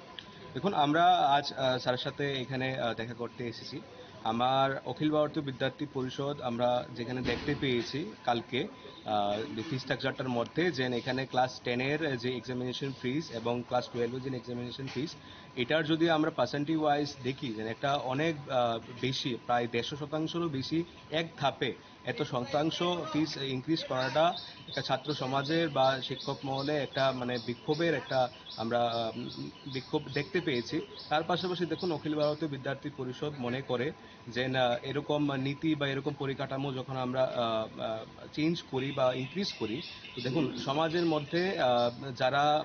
দেখুন, আমরা আজ, আহ, স্যারের সাথে এখানে, আহ, দেখা করতে এসেছি। আমার অখিল ভারতীয় বিদ্যার্থী পরিষদ, আমরা যেখানে দেখতে পেয়েছি কালকে, আহ, যে ফি স্ট্রাকচারটার মধ্যে, যে এখানে ক্লাস টেনের যে এক্সামিনেশন ফিস এবং ক্লাস টুয়েলভের যে এক্সামিনেশন ফিস, এটার যদি আমরা পার্সেন্টেজ ওয়াইজ দেখি, যে একটা অনেক, আহ, বেশি, প্রায় দেড়শো শতাংশেরও বেশি এক ধাপে এত শতাংশ ফিস ইনক্রিজ করাটা একটা ছাত্র সমাজের বা শিক্ষক মহলে একটা, মানে, বিক্ষোভের একটা আমরা, আহ, উম, বিক্ষোভ দেখতে পেয়েছি। তার পাশাপাশি দেখুন, অখিল ভারতীয় বিদ্যার্থী পরিষদ মনে করে যে না, এরকম নীতি বা এরকম পরিকাঠামো যখন আমরা, আহ, আহ, চেঞ্জ করি বা ইনক্রিজ করি, তো দেখুন, সমাজের মধ্যে, আহ, যারা, আহ,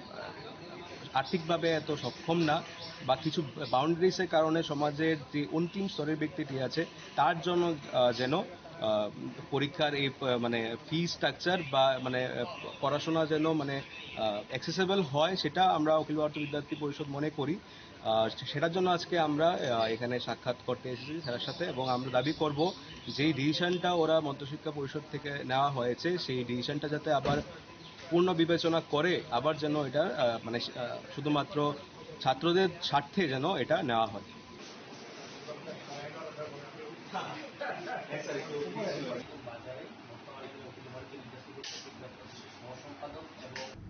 আর্থিকভাবে এত সক্ষম না বা কিছু বাউন্ডারিজের কারণে সমাজের যে অন্তিম স্তরের ব্যক্তিটি আছে, তার জন্য, আহ, যেন, আহ, পরীক্ষার এই প-, মানে, ফি স্ট্রাকচার বা, মানে, আহ, পড়াশোনা যেন, মানে, আহ, অ্যাক্সেসিবল হয়, সেটা আমরা অখিল ভারতীয় বিদ্যার্থী পরিষদ মনে করি। আহ, সেটার জন্য আজকে আমরা, আহ, এখানে সাক্ষাৎ করতে এসেছি স্যারের সাথে এবং আমরা দাবি করব যেই ডিসিশনটা ওরা মধ্যশিক্ষা পরিষদ থেকে নেওয়া হয়েছে, সেই ডিসিশনটা যাতে আবার পুনর্বিবেচনা করে আবার যেন এটা, আহ, মানে, আহ, শুধুমাত্র ছাত্রদের স্বার্থে যেন এটা নেওয়া হয়।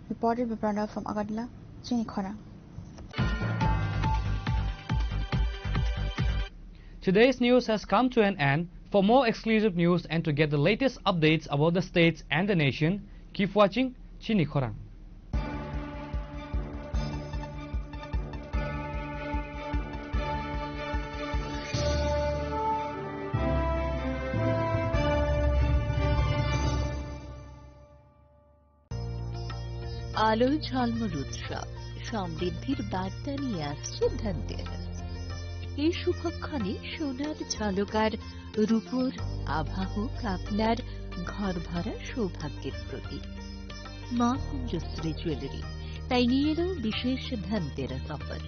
Reported by Pranab from Agartala, Chini Khorang. Today's news has come to an end. For more exclusive news and to get the latest updates about the states and the nation, keep watching Chini Khorang. আলো ঝলমল উৎসব, সমৃদ্ধির বার্তা নিয়ে আসছে ধনতেরাস। এই শুভক্ষণে সোনার ঝলকার রূপোর আভা হোক আপনার ঘর ভরা সৌভাগ্যের প্রতীক। মা কুঞ্জশ্রী জুয়েলারি তাই নিয়ে এলো বিশেষ ধনতেরাস অফার।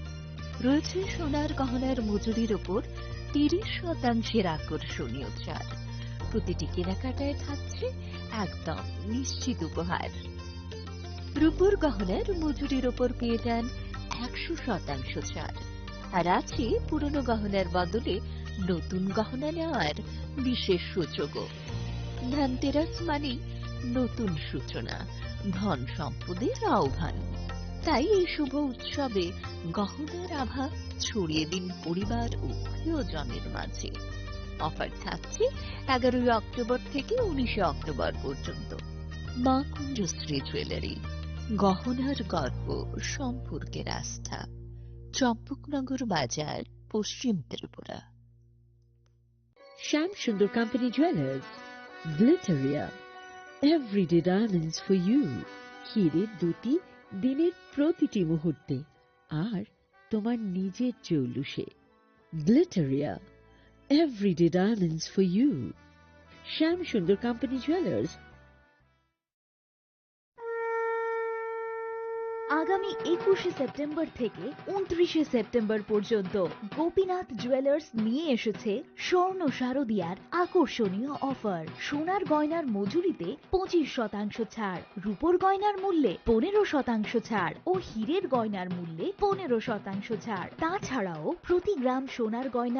রয়েছে সোনার গহনার মজুরির ওপর তিরিশ শতাংশের আকর্ষণীয় ছাড়। প্রতিটি কেনাকাটায় থাকছে একদম নিশ্চিত উপহার। রূপোর গহনার মজুরির ওপর পেয়ে যান একশো শতাংশ ছাড়। আর আছে পুরনো গহনার বদলে নতুন গহনা নেওয়ার বিশেষ সুযোগও। ধনতেরাস মানেই নতুন সূচনা, ধন সম্পদের আহ্বান। তাই এই শুভ উৎসবে গহনার আভা ছড়িয়ে দিন পরিবার ও প্রিয়জনের মাঝে। অফার থাকছে এগারোই অক্টোবর থেকে উনিশে অক্টোবর পর্যন্ত। মা কুঞ্জশ্রী জুয়েলারি, গহনার গর্ব, সম্পর্কের আস্থা। চম্পকনগর বাজার, পশ্চিম Tripura. Shyam Sundar Company Jewelers, Glitteria, everyday diamonds for you। হীরের দ্যুতি দিনের প্রতিটি মুহূর্তে, আর তোমার নিজের জৌলুসে। Glitteria, everyday diamonds for you। Shyam Sundar Company Jewelers। আগামী একুশে সেপ্টেম্বর থেকে ঊনত্রিশে সেপ্টেম্বর পর্যন্ত গোপীনাথ জুয়েলার্স নিয়ে এসেছে স্বর্ণ শারদিয়ার আকর্ষণীয় অফার। সোনার গয়নার মজুরিতে পঁচিশ শতাংশ ছাড়, রূপোর গয়নার মূল্যে পনেরো শতাংশ ছাড় ও হীরের গয়নার মূল্যে পনেরো শতাংশ ছাড়। তাছাড়াও প্রতি গ্রাম সোনার গয়নার